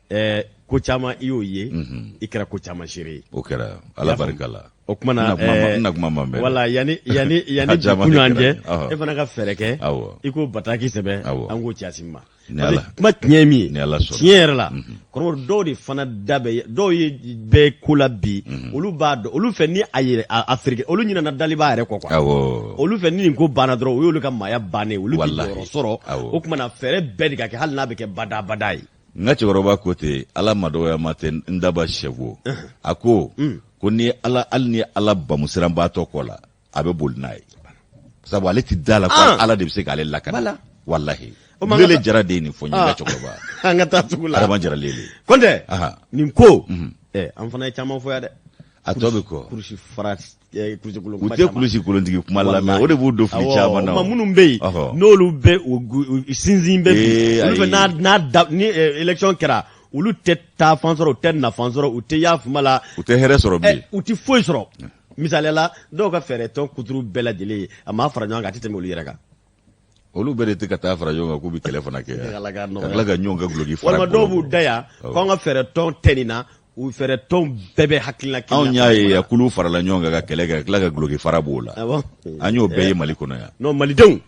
ye. Ko caman i y'o ye, i kɛra ko caman seere ye. O kɛra, Ala barika la. O kuma na, n na kuma ma mɛn. Wala yanni yanni yanni bi kunɲɔgɔn cɛ, e fana ka fɛɛrɛ kɛ, i k'o bataki sɛbɛn, an k'o ci Asimi ma. Kuma tiɲɛ ye min ye, tiɲɛ yɛrɛ la, kɔrɔbɔrɔ dɔw de fana da bɛ, dɔw ye bɛ ko la bi, olu b'a dɔn, olu fɛ ni a yɛrɛ a feere, olu ɲinɛna daliba yɛrɛ kɔ quoi. Olu fɛ ni nin ko banna dɔrɔn, o y'olu ka maaya bannen, olu tɛ jɔyɔrɔ sɔrɔ. O tuma na fɛɛrɛ bɛɛ de ka kɛ, hali n'a bɛ kɛ bada bada ye. N ka cɛkɔrɔba ko ten, Ala ma dɔgɔyama tɛ n daba sɛfo, a ko ko ni Ala, hali ni Ala bamusiranbaatɔ kɔ la, a bɛ boli n'a ye, sabu ale ti da la ko Ala de bɛ se k'ale lakana. Walahi, Lele Jara de ye nin fɔ n ye, n ka cɛkɔrɔba. An ka taa sugu la. Adama Jara Lele. Kɔntɛ, nin ko an fana ye caman fɔ yan dɛ. A tɔ bɛ kɔ. Kurusi fara kulusi kolon. U tɛ kulusi kolontigi kuma lamɛn, o de b'u don fili caman na. O minnu bɛ yen, n'olu bɛ u sinsin bɛ bi, olu fɛ n'a da ni élection kɛra, olu tɛ taa fan sɔrɔ, u tɛ nafan sɔrɔ, u tɛ y'a fuma la. U tɛ hɛrɛ sɔrɔ bilen. U tɛ foyi sɔrɔ. Misaliya la, dɔw ka fɛɛrɛ tɔn kuturu bɛɛ lajɛlen ye, a maa fara ɲɔgɔn kan, a tɛ tɛmɛ olu yɛrɛ kan. Olu bɛɛ de tɛ ka taa fara ɲɔgɔn kan k'u bɛ kɛlɛ fana kɛ, ka tila ka ɲɔgɔn ka guloki fara. Walima dɔw b'u da yan k'an ka fɛɛrɛ tɔn tɛ nin na, u fɛɛrɛ tɔn bɛɛ bɛ hakilina kelen. Anw y'a ye yan, kulu farala ɲɔgɔn kan ka kɛlɛ kɛ, ka tila ka guloki fara b'o la. An y'o bɛɛ ye Mali kɔnɔ yan. Non, malidenw,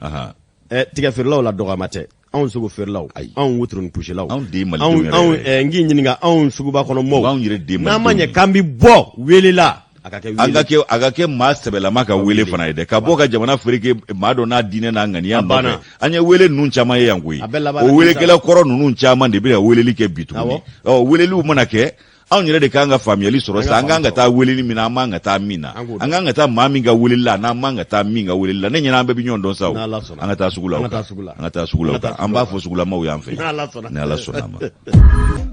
tigɛ feerelaw la dɔgɔyama tɛ, anw sogo feerelaw, anw wotoro pusilaw, anw de ye malidenw yɛrɛ ye. N k'i ɲininka, anw suguba kɔnɔ mɔɔw, anw yɛrɛ de ye. N'an ma ɲɛ k'an bi bɔ wele la, a ka kɛ wele, an ka kɛ, a ka kɛ maa sɛbɛlama ka wele fana ye dɛ, ka bɔ ka jamana fereke maa dɔ n'a diinɛ n'a ŋaniya nɔfɛ. An ye wele ninnu caman ye yan koyi. O welekɛla kɔrɔ ninnu caman de bɛ ka weleli kɛ bi tuguni. Ɔ weleliw mana kɛ, Anw yɛrɛ de kan ka faamuyali sɔrɔ sisan, an kan ka taa weleli min na, an man ka taa min na, an kan ka taa maa min ka weleli la, n'an man ka taa min ka weleli la. Ne ɲɛna an bɛɛ bɛ ɲɔgɔn dɔn sa o. An ka taa sugu la, an ka taa sugu la, an b'a fɔ sugulamaw y'an fɛ, ni Ala sɔnna a ma.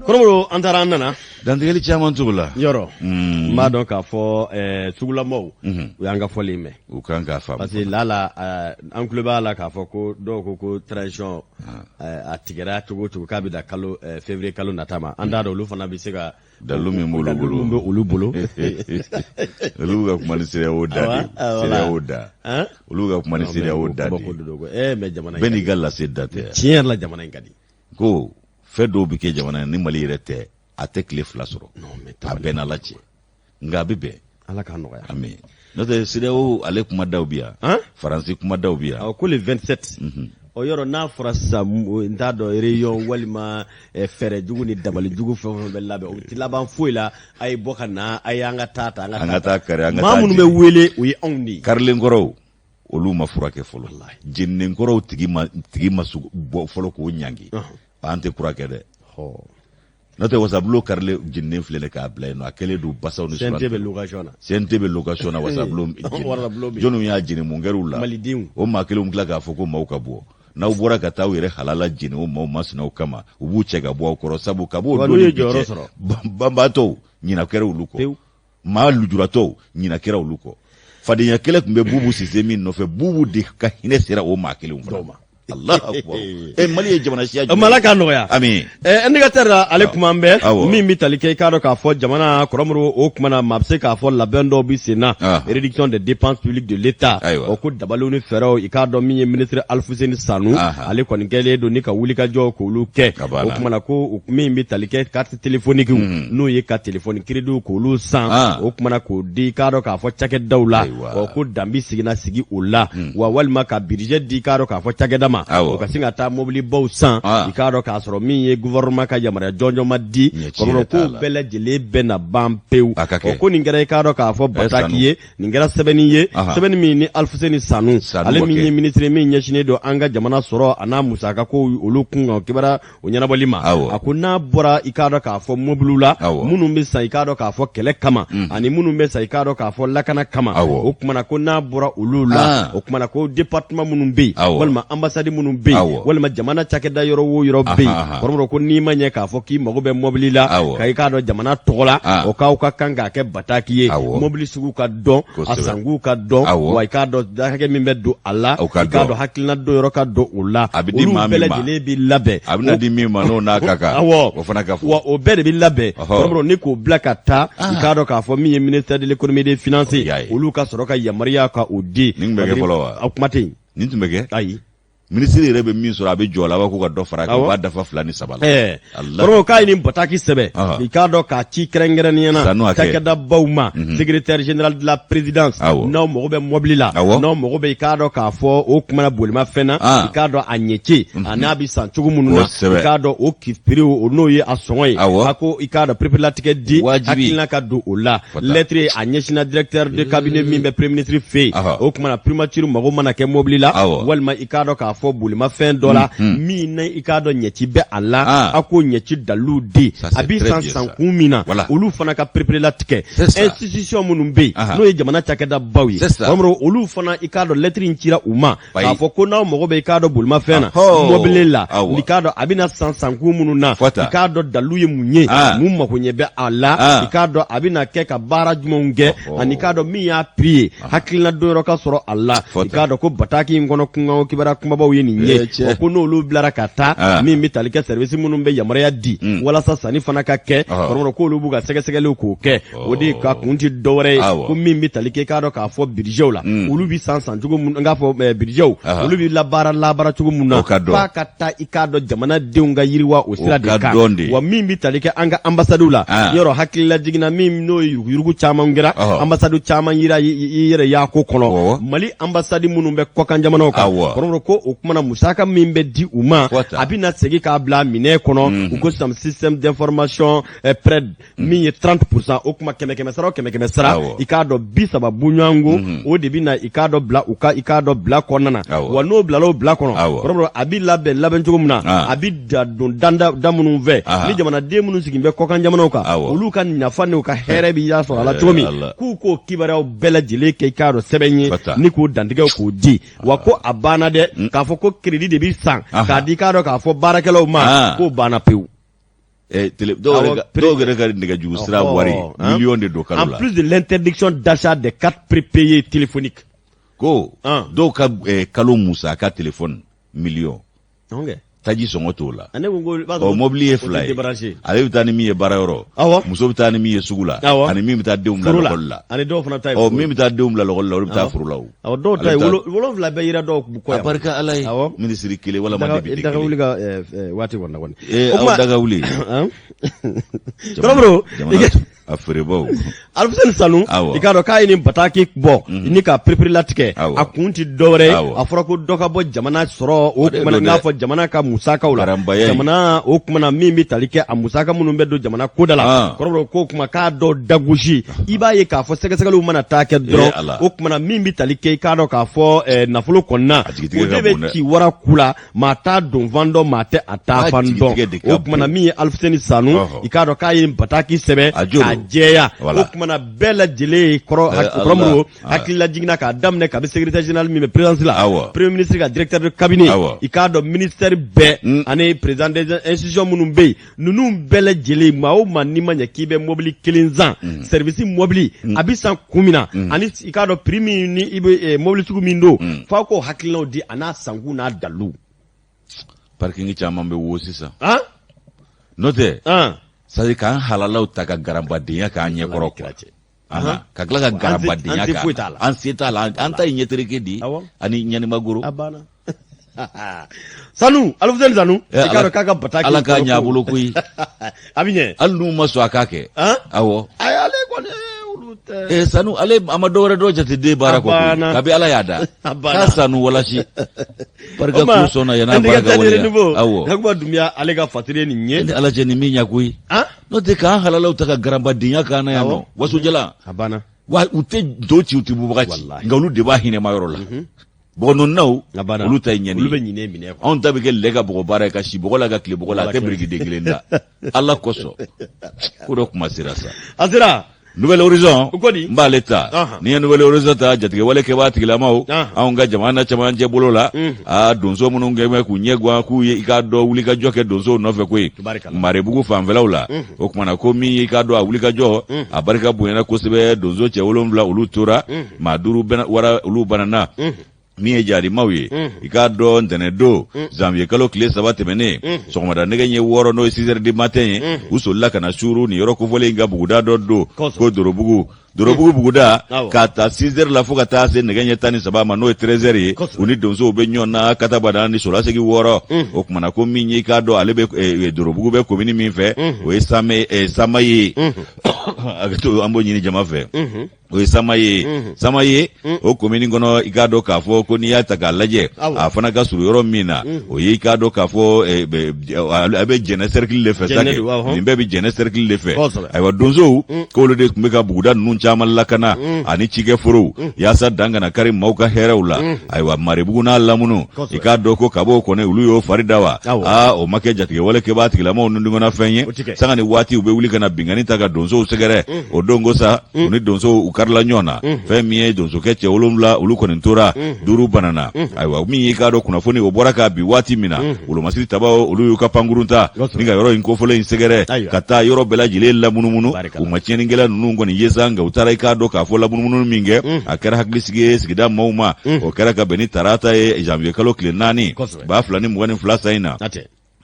Kɔrɔbɔrɔ, an taara an nana. Dantigɛli caman t'o la. Yɔrɔ n b'a dɔn k'a fɔ sugulamaw u y'an ka fɔli mɛn. U kan k'a faamu. Parce que lala an tulo b'a la k'a fɔ ko dɔw ko ko transition a tigɛra cogo o cogo k'a bɛ dan kalo février kalo nata ma. An t'a dɔn olu fana bɛ se ka dalu min b'olu bolo, min bɛ olu bolo. Olu ka kuma ni CEDEAO da de, CEDEAO da. Olu ka kuma ni CEDEAO da de. Mais jamana bɛɛ n'i ka lase da tɛ. Tiɲɛ yɛrɛ la, jamana in ka di. Ko fɛn dɔw bɛ kɛ jamana ni Mali yɛrɛ tɛ, a tɛ tile 2 sɔrɔ. A bɛɛ n'Ala cɛ, nka a bɛ bɛn. Ala k'a nɔgɔya. Ami. N'o tɛ CEDEAO ale kuma daw bi yan, Faransi kuma daw bi yan. Ko le 27. O yɔrɔ n'a fɔra sisan, n t'a dɔn, réunion walima fɛɛrɛ jugu ni dabali jugu fɛn o fɛn bɛ labɛn, o tɛ laban foyi la. A ye bɔ ka na, a y'an ka taa ta. An ka taa kari, an ka taa. Maa minnu bɛ wele, o ye anw de ye. Karilen kɔrɔw, olu ma furakɛ fɔlɔ. Jeninen kɔrɔw tigi ma tigi ma bɔ fɔlɔ k'o ɲangi. An tɛ kura kɛ dɛ. N'o tɛ wasabulon karilen jeninen filɛ nin k'a bila yen nɔ, a kɛlen don basaw ni CNT bɛ location na. CNT bɛ location na, wasabulon jɔnniw y'a jeni, mun kɛr'u la? Malidenw. O maa kelenw tila k'a fɔ ko maaw ka bɔ. N'aw bɔra ka taa aw yɛrɛ halala jeni o maaw masinaw kama, u b'u cɛ ka bɔ aw kɔrɔ, sabu ka b'o don ni bi cɛ, banbaatɔw ɲina kɛra olu kɔ, maa lujuratɔw ɲina kɛra olu kɔ. Fadenya kɛlɛ tun bɛ Bubu Sise min nɔfɛ, Bubu de ka hinɛ sera o maa kelenw fana ma. Allah akbar. E Mali ye jamana siya jumɛn? Ala k'a nɔgɔya. Ami. Indicateur la, ale kuma an bɛ min bɛ tali kɛ, i k'a dɔn k'a fɔ jamana kɔrɔmuru, o kuma na maa bɛ se k'a fɔ labɛn dɔw bɛ sen na, réduction des dépenses publiques de l'État. O ko dabaliw ni fɛɛrɛw, i k'a dɔn min ye ministre Alfuseni Sanu, ale kɔni kɛlen don ni ka wulikajɔ k'olu kɛ. O kuma na ko min bɛ tali kɛ carte téléphonique, n'o ye ka téléphone crédit k'olu san, o kuma na k'o di, i k'a dɔn k'a fɔ cakɛdaw la, o ko danbi siginna sigi o la, wa walima ka budget di, i k'a dɔn k'a fɔ cakɛda ma, o ka sin ka taa mobilibaw san, i k'a dɔn k'a sɔrɔ min ye gouvernement ka yamaruya jɔnjɔn ma di. Kɔrɔ ko bɛɛ lajɛlen bɛ na ban pewu. O ko nin kɛra, i k'a dɔn k'a fɔ bataki ye, nin kɛra sɛbɛnni ye, sɛbɛnni min ni Alfuseni Sanu, ale min ye minisiri min ɲɛsinnen don an ka jamana sɔrɔ a n'a musaka ko olu kunkan kibaruya o ɲɛnabɔli ma. A ko n'a bɔra, i k'a dɔn k'a fɔ mobiliw la minnu bɛ san, i k'a dɔn k'a fɔ kɛlɛ kama, ani minnu bɛ san, i k'a dɔn k'a fɔ lakana kama, o kuma na ko n'a bɔra olu la, o kuma na ko département minnu bɛ yen, walima ambassade minnu bɛ yen, walima jamana cakɛda yɔrɔ o yɔrɔ bɛ yen, kɔrɔmɔrɔ, ko n'i ma ɲɛ k'a fɔ k'i mago bɛ mobili la ka i k'a dɔn jamana tɔgɔ la, o k'aw ka kan k'a kɛ bataki ye, mobili sugu ka dɔn, a sankun ka dɔn, wa i k'a dɔn hakɛ min bɛ don a la, i k'a dɔn hakilina don yɔrɔ ka dɔn o la. A bɛ di maa min ma, olu bɛɛ lajɛlen bɛ labɛn. A bɛna di min ma, n'o n'a ka kan, o fana ka fɔ, wa o bɛɛ de bɛ labɛn, kɔrɔmɔrɔ, ni k'o bila ka taa, i k'a dɔn k'a fɔ min ye ministère de l'économie et des finances, olu ka sɔrɔ ka yamaruya ka o di. Nin tun bɛ kɛ fɔlɔ wa? A kuma tɛ yen. Nin tun bɛ kɛ? Ayi. Minisiri yɛrɛ bɛ min sɔrɔ, a bɛ jɔ a la, a b'a ko ka dɔ fara a kan, u b'a dafa fila ni saba la. Kɔrɔ k'a ye nin bataki sɛbɛn, i k'a dɔn k'a ci kɛrɛnkɛrɛnnenya na cakɛdabaw ma, secrétaire général de la présidence, n'aw mago bɛ mɔbili la, n'aw mago bɛ, i k'a dɔn k'a fɔ o kuma na bolimafɛn na, i k'a dɔn a ɲɛci a n'a bɛ san cogo minnu na, i k'a dɔn o prix, o n'o ye a sɔngɔ ye, a ko i k'a dɔn pereperelatigɛ di, hakilina ka don o la. Lɛtiri a ɲɛsinna directeur de cabinet min bɛ premier ministre fɛ yen. O kuma na primature mago mana kɛ mobili la, walima i k'a dɔn k'a fɔ bolimafɛn dɔ la min na i k'a dɔn ɲɛci bɛ a la, a ko ɲɛci dalilu di, a bɛ san sankun min na, olu fana ka pereperelatigɛ. Institution minnu bɛ yen, n'o ye jamana cakɛdabaw ye, olu fana, i k'a dɔn lɛtiri in cira u ma k'a fɔ ko n'aw mago bɛ, i k'a dɔn bolimafɛn na, mɔbili la, i k'a dɔn a bɛna san sankun minnu na, i k'a dɔn dalilu ye mun ye, mun makoɲɛ bɛ a la, i k'a dɔn a bɛna kɛ ka baara jumɛnw kɛ, ani i k'a dɔn min y'a prix ye, hakilina don yɔrɔ ka sɔrɔ a la. I k'a dɔn ko bataki in kɔnɔ kunkan kibaruya kumabaw ye nin ye. O ko n'olu bilara ka taa, min bɛ tali kɛ service minnu bɛ yamaruya di walasa sanni fana ka kɛ, kɔrɔmɔrɔ, k'olu b'u ka sɛgɛsɛgɛliw k'o kɛ. O de ka kun tɛ dɔwɛrɛ ye ko min bɛ tali kɛ, i k'a dɔn k'a fɔ budgetw la, olu bɛ san san cogo mun, n k'a fɔ budgetw, olu bɛ labaara labaara cogo mun na, f'a ka taa, i k'a dɔn jamanadenw ka yiriwa o sira de kan. Wa min bɛ tali kɛ an ka ambassades la, yɔrɔ hakilila jiginna min n'o ye yuruguyurugu caman kɛra ambassade caman yira i yɛrɛ y'a ko kɔnɔ, Mali ambassade minnu bɛ kɔkan jamanaw kan, kɔrɔmɔrɔ, ko o kumana musaka min bɛ di u ma, a bɛna segin k'a bila minɛn kɔnɔ. U ko sisan système d'information PRED min ye 30%, o kuma kɛmɛ kɛmɛ sara o kɛmɛ kɛmɛ sara, i k'a dɔn 30 bɔɲɔgɔnko, o de bɛ na i k'a dɔn bila u ka i k'a dɔn bila kɔnɔna na. Wa n'o bilala o bila kɔnɔ, kɔrɔbɔrɔ, a bɛ labɛn labɛn cogo min na, a bɛ da don da minnu fɛ ni jamanaden minnu sigilen bɛ kɔkan jamanaw kan, olu ka nafa n'u ka hɛrɛ bɛ y'a sɔrɔ a la cogo min, k'u k'o kibaruyaw bɛɛ lajɛlen kɛ i k'a dɔn sɛbɛn ye ni k'o dantigɛw k'o di. Wa ko a banna dɛ, k'a fɔ ko crédit de bɛ san k'a di i k'a dɔn k'a fɔ baarakɛlaw ma, k'o banna pewu. Dɔw yɛrɛ ka nɛgɛjuru sira wari miliyɔn de don kalo la. En plus de l'interdiction d'achat des cartes prépayées téléphoniques. Ko dɔw ka kalo musaka téléphone miliyɔn, taji sɔngɔ t'o la. Ɔ, mobili ye fila ye, ale bɛ taa ni min ye baarayɔrɔ, muso bɛ taa ni min ye sugu la, ani min bɛ taa denw bila lakɔli la. Ani dɔw fana ta ye. Ɔ, min bɛ taa denw bila lakɔli la, olu bɛ taa foro la o. Awɔ, dɔw ta ye 7 bɛɛ yira dɔw kɔ yan. A barika Ala ye. Minisiri kelen walima député kelen. Daga wuli ka waati kɔni na kɔni. Ee, aw daga wuli. Kɔrɔbɔrɔ. A feerebaw. Alifuseni Sanu, i k'a dɔn k'a ye nin bataki bɔ ni ka pereperelatigɛ, a kun tɛ dɔwɛrɛ ye, a fɔra ko dɔ ka bɔ jamana sɔrɔ, o kumana n'a fɔ jamana ka musakaw la, jamana o kumana min bɛ tali kɛ a musaka minnu bɛ don jamana koda la. Kɔrɔbɔrɔ k'o kuma k'a dɔw dagosi, i b'a ye k'a fɔ sɛgɛsɛgɛliw mana taa kɛ dɔrɔn, o kumana min bɛ tali kɛ i k'a dɔn k'a fɔ nafolo kɔnɔna, o de bɛ ci wara ku la, maa t'a don fan dɔn, maa tɛ a taa fan dɔn. O kumana min ye Alifuseni Sanu, i k'a dɔn k'a ye bataki sɛbɛn k'a jɛya, o kumana bɛɛ lajɛlen kɔrɔ kɔrɔmuru hakilila jiginna k'a daminɛ kabi secrétaire général min bɛ présidence la, premier ministre ka directeur de cabinet, i k'a dɔn ministère bɛɛ ani président des institutions minnu bɛ yen, ninnu bɛɛ lajɛlen, maa o maa n'i ma ɲɛ k'i bɛ mobili kelen san, service mobili a bɛ san kun min na, ani i k'a dɔn prix min ni i bɛ mobili sugu min don, f'aw k'o hakilinaw di a n'a sankun n'a dalilu. Parking caman bɛ wo sisan. N'o tɛ, c'est à dire k'an halalaw ta ka garanbadenya k'an ɲɛkɔrɔ quoi. Ka tila ka garabadenya k'a an se t'a la, an ta ye ɲɛtereke di ani ɲanimagoro. A banna. Sanu, Alifuseni Sanu, i k'a dɔn k'a ka bataki Ala k'a ɲɛ a bolo koyi. A bɛ ɲɛ. Hali n'u ma sɔn a k'a kɛ. Awɔ. Ayi, ale kɔni, olu tɛ. Ee, Sanu, ale a ma dɔwɛrɛ dɔn jate den baara kɔ koyi, kabi Ala y'a da k'a Sanu walasi barika k'u sɔnna yan'a barika waleya. Awɔ, Yakuba Dunbiya, ale ka fatiri ye nin ye. Ni Ala cɛ, nin min ɲɛ koyi. N'o tɛ, k'an halalaw ta ka garanbadenya k'an na yan nɔ, wasojala. A banna. Wa u tɛ do ci, u tɛ bubaga ci, nka olu de b'a hinɛma yɔrɔ la. Bɔgɔnɔnnaw, olu ta ye ɲɛni. Olu bɛ ɲinɛ minɛ. Anw ta bɛ kɛ lɛ ka bɔgɔ baara ye, ka si bɔgɔ la, ka tile bɔgɔ la, a tɛ birikiden kelen da. Ala kosɔn, ko dɔ kuma sera sa. A sera. Nouvel Horizon, n b'ale ta. N'i ye Nouvel Horizon ta, jatigɛwale kɛbaa tigilamaw, anw ka jamana cɛmancɛ bolo la, a donso minnu kɛ bɛ k'u ɲɛ gan k'u ye i k'a dɔn wulikajɔ kɛ donsow nɔfɛ koyi Marebugu fanfɛlaw la. O kumana ko min ye i k'a dɔn a wulikajɔ a barika bonyana kosɛbɛ, donso cɛ 7 olu tora, maa 5 wara olu banana. Min ye jarimaw ye, i k'a dɔn ntɛnɛndon zanviye kalo tile 3 tɛmɛnen, sɔgɔmada nɛgɛ ɲɛ 6, n'o ye 6 heures du matin ye, u solila ka na suuru nin yɔrɔ kofɔlen in ka buguda dɔ don ko Dorobugu. Dorobugu buguda, k'a ta 6 heures la fo ka taa se nɛgɛ ɲɛ 13 ma, n'o ye 13 heures ye, u ni donsow bɛ ɲɔgɔn na katabada ni solasegi 6. O kumana ko min ye i k'a dɔn ale bɛ Dorobugu bɛ komini min fɛ, o ye Samaye. Hakɛto, an b'o ɲini jama fɛ. O ye Samaye, Samaye o komini kɔnɔ. I k'a dɔn k'a fɔ ko n'i y'a ta k'a lajɛ, a fana ka surun yɔrɔ min na, o ye i k'a dɔn k'a fɔ a bɛ Jɛnɛ cercle de fɛ sa kɛ, nin bɛɛ bɛ Jɛnɛ cercle de fɛ. Ayiwa, donsow k'olu de tun bɛ ka buguda ninnu caman lakana ani cikɛ forow, yaasa dan kana kari maaw ka hɛrɛw la. Ayiwa, Marebugu n'a lamunu, i k'a dɔn ko kab'o kɔni olu y'o fari da wa, aa, o ma kɛ jatigɛwale kɛbaa tigilamaw nidungɔnna fɛn ye. Sanga ni waati, u bɛ wuli ka na binkanni ta ka donsow sɛgɛrɛ. O don ko sa, u ni donsow u karila ɲɔgɔn na. Fɛn min ye donsokɛ cɛ 7, olu kɔni tora, 5 banana. Ayiwa, min y'i k'a dɔn kunnafoni o bɔra k'a bi waati min na, wolomasiri tabaw olu y'u ka pankurun ta ni ka yɔrɔ in kofɔlen in sɛgɛrɛ, ka taa yɔrɔ bɛɛ lajɛlen lamunumunu. U ma tiɲɛnikɛla ninnu kɔni ye sa, nka u taara i k'a dɔn k'a fɔ lamunumunu min kɛ, a kɛra hakilisigi ye sigida maaw ma. O kɛra ka bɛn ni tarata ye, janvier kalo tile 4, 2022 san in na.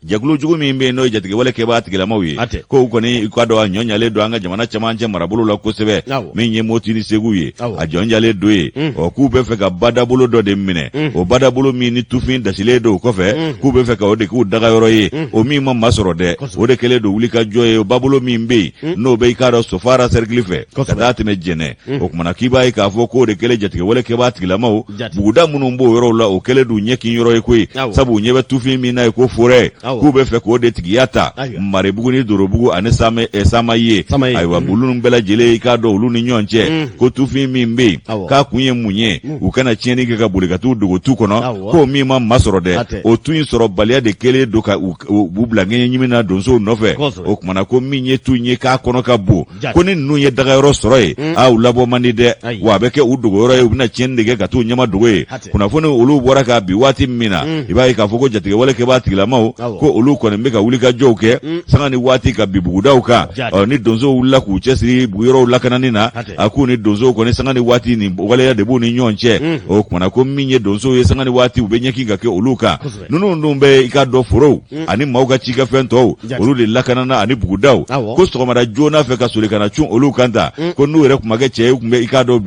Jɛkulu jugu min bɛ yen n'o ye jatigɛwale kɛbaa tigilamaw ye, ko u kɔni i k'a dɔn a ɲɔ ɲalen don an ka jamana cɛmancɛ marabolo la kosɛbɛ, min ye Moti ni Segu ye, a jɔn jalen don yen. Ɔ k'u bɛ fɛ ka badabolo dɔ de minɛ, o badabolo min ni tufin dasilen don o kɔfɛ, k'u bɛ fɛ ka o de k'u dagayɔrɔ ye, o min ma masɔrɔ dɛ, o de kɛlen don wulikajɔ ye. O babolo min bɛ yen, n'o bɛ i k'a dɔn Sofara sɛrikili fɛ ka taa tɛmɛ Jɛnɛ, o kumana k'i b'a ye k'a fɔ k'o de kɛlen jatigɛwale kɛbaa tigilamaw, buguda minnu b'o yɔrɔw la, o kɛlen don ɲɛkin yɔrɔ ye koyi, sabu u ɲɛ bɛ tufin min na ye ko forêt, k'u bɛ fɛ k'o de tigiya ta Maribugu ni Dorobugu ani Samaye. Ayiwa, olu bɛɛ lajɛlen, i k'a dɔn olu ni ɲɔgɔn cɛ, ko tufin min bɛ yen k'a kun ye mun ye, u kana tiɲɛni kɛ ka boli ka t'u dogo tu kɔnɔ, k'o min ma masɔrɔ dɛ, o tu in sɔrɔbaliya de kɛlen don ka u bila ŋɛɲɛ ɲimi na donsow nɔfɛ. O kumana ko min ye tu in ye k'a kɔnɔ ka bon, ko ni ninnu ye dagayɔrɔ sɔrɔ yen, a u labɔ man di dɛ, wa a bɛ kɛ u dogoyɔrɔ ye, u bɛna tiɲɛni de kɛ ka t'u ɲɛma dogo yen. Kunnafoni olu bɔra ka bi waati min na, i b'a ye k'a fɔ ko jatigɛwale kɛbaa tigilamaw, ko olu kɔni bɛ ka wulikajɔw kɛ sanga ni waati ka bin bugudaw kan. Ɔ ni donsow wulila k'u cɛsiri yɔrɔw lakanani na, a k'u ni donsow kɔni sanga ni waati nin waleya de b'u ni ɲɔgɔn cɛ. O kumana ko min ye donsow ye, sanga ni waati u bɛ ɲɛkin ka kɛ olu kan. Ninnu dun bɛ i k'a dɔn forow ani maaw ka cikɛfɛn tɔw, olu de lakanana ani bugudaw, ko sɔgɔmada joona fɛ ka soli ka na cun olu kan ta, ko n'u yɛrɛ tun ma kɛ cɛ ye, u tun bɛ i k'a dɔn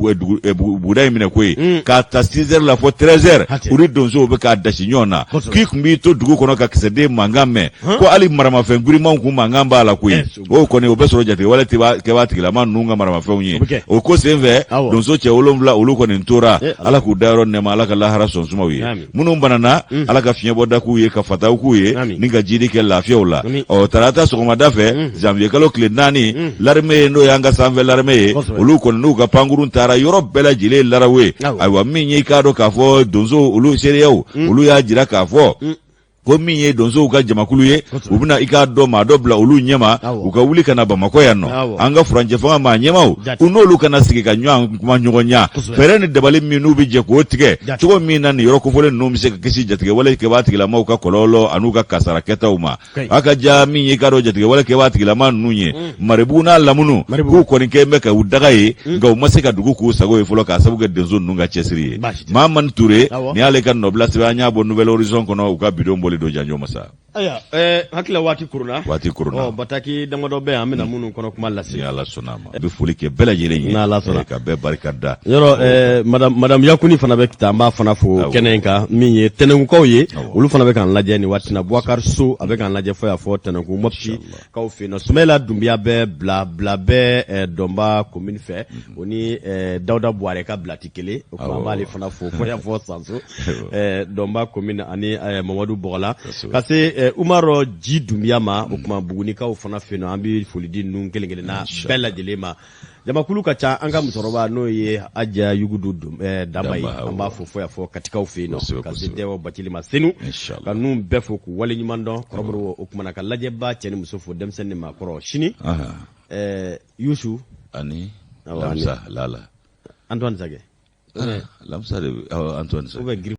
buguda in minɛ koyi. K'a ta 6 heures la fo 13 heures, u ni donsow bɛ k'a dasi ɲɔgɔn na, k'i tun b'i to dugu kɔnɔ ka kisɛden mankan mɛn, ko hali maramafɛn girimanw kun mankan b'a la koyi. O kɔni o bɛ sɔrɔ jatigɛwale kɛbaa tigilama ninnu ka maramafɛnw ye. O ko senfɛ, donso cɛ 7, olu kɔni tora. Ala k'u dayɔrɔ nɛɛma, Ala ka lahara sɔn sumaw ye. Minnu banana, Ala ka fiɲɛbɔda k'u ye, ka fataw k'u ye ni ka jidi kɛ lafiyaw la. Ɔ tarata sɔgɔmada fɛ, janvier kalo tile 4, l'armée ye, n'o y'an ka sanfɛ l'armée ye, olu kɔni n'u ka pankurun taara yɔrɔ bɛɛ lajɛlen larawe. Ayiwa, min ye i k'a dɔn k'a fɔ donsow, olu seereyaw, olu y'a jira k'a fɔ ko min ye donsow ka jamakulu ye, u bɛna i k'a dɔn maa dɔ bila olu ɲɛma, u ka wuli ka na Bamakɔ yan nɔ, an ka furancɛ fanga maa ɲɛmaw, u n'olu ka na sigi ka ɲɔgɔn kuma ɲɔgɔnya, fɛɛrɛ ni dabali min n'u bɛ jɛ k'o tigɛ cogo min na nin yɔrɔ kofɔlen ninnu bɛ se ka kisi jatigɛwale kɛbaa tigilamaw ka kɔlɔlɔ an'u ka kasara kɛtaw ma. A ka ja min ye i k'a dɔn jatigɛwale kɛbaa tigilama ninnu ye, Maribugu n'a lamunu, k'u kɔni kɛ bɛ ka u daga ye, nka u ma se ka dugu k'u sago ye fɔlɔ, k'a sababu kɛ donso ninnu ka cɛsiri ye. Mahamani Ture, nin y'ale ka nɔbila sɛbɛn, an y'a bɔ Nouvel Horizon kɔnɔ, u ka bidon bɔli don janjo masa. Ayiwa, hakili waati kurunna. Waati kurunna. Ɔ bataki damadɔ bɛ yan, an bɛna minnu kɔnɔ kuma lase. Ni Ala sɔnna a ma, i bɛ foli kɛ bɛɛ lajɛlen ye. N'Ala sɔnna. Ka bɛɛ barika da. Yɔrɔ madame Yakuni fana bɛ taa, an b'a fana fo kɛnɛ in kan, min ye Tɛnɛnkukaw ye, olu fana bɛ k'an lajɛ nin waati na. Boubacar So, a bɛ k'an lajɛ fo y'a fɔ Tɛnɛnku Mopti kaw fɛ yen nɔ. Sumayila Dunbiya bɛ bila bila bɛ Dɔnba commune fɛ, o ni Dawuda Buwarɛ ka bila tɛ kelen. O tuma an b'ale fana fo fo y'a fɔ Sanso, Dɔnba commune, ani Mamadu Bɔgɔla, ka se Umaru Ji Dunbiya ma. O tuma Bugunikaw fana fɛ yen nɔ, an bɛ foli di ninnu kelen kelenna bɛɛ lajɛlen ma. Jamakulu ka ca. An ka musokɔrɔba, n'o ye Aja Yugudu Danba ye, an b'a fo fo y'a fɔ Katikaw fɛ yen nɔ, ka se Dɛwɔ Bacili ma Senu, ka ninnu bɛɛ fo k'u waleɲuman dɔn. Kɔrɔbɔrɔ, o kumana ka lajɛba cɛ ni muso fo, denmisɛnnin ni maakɔrɔ. Sini Yusu ani Lamisa Lala. Antoine Sagɛ. Lamisa de, Antoine Sagɛ.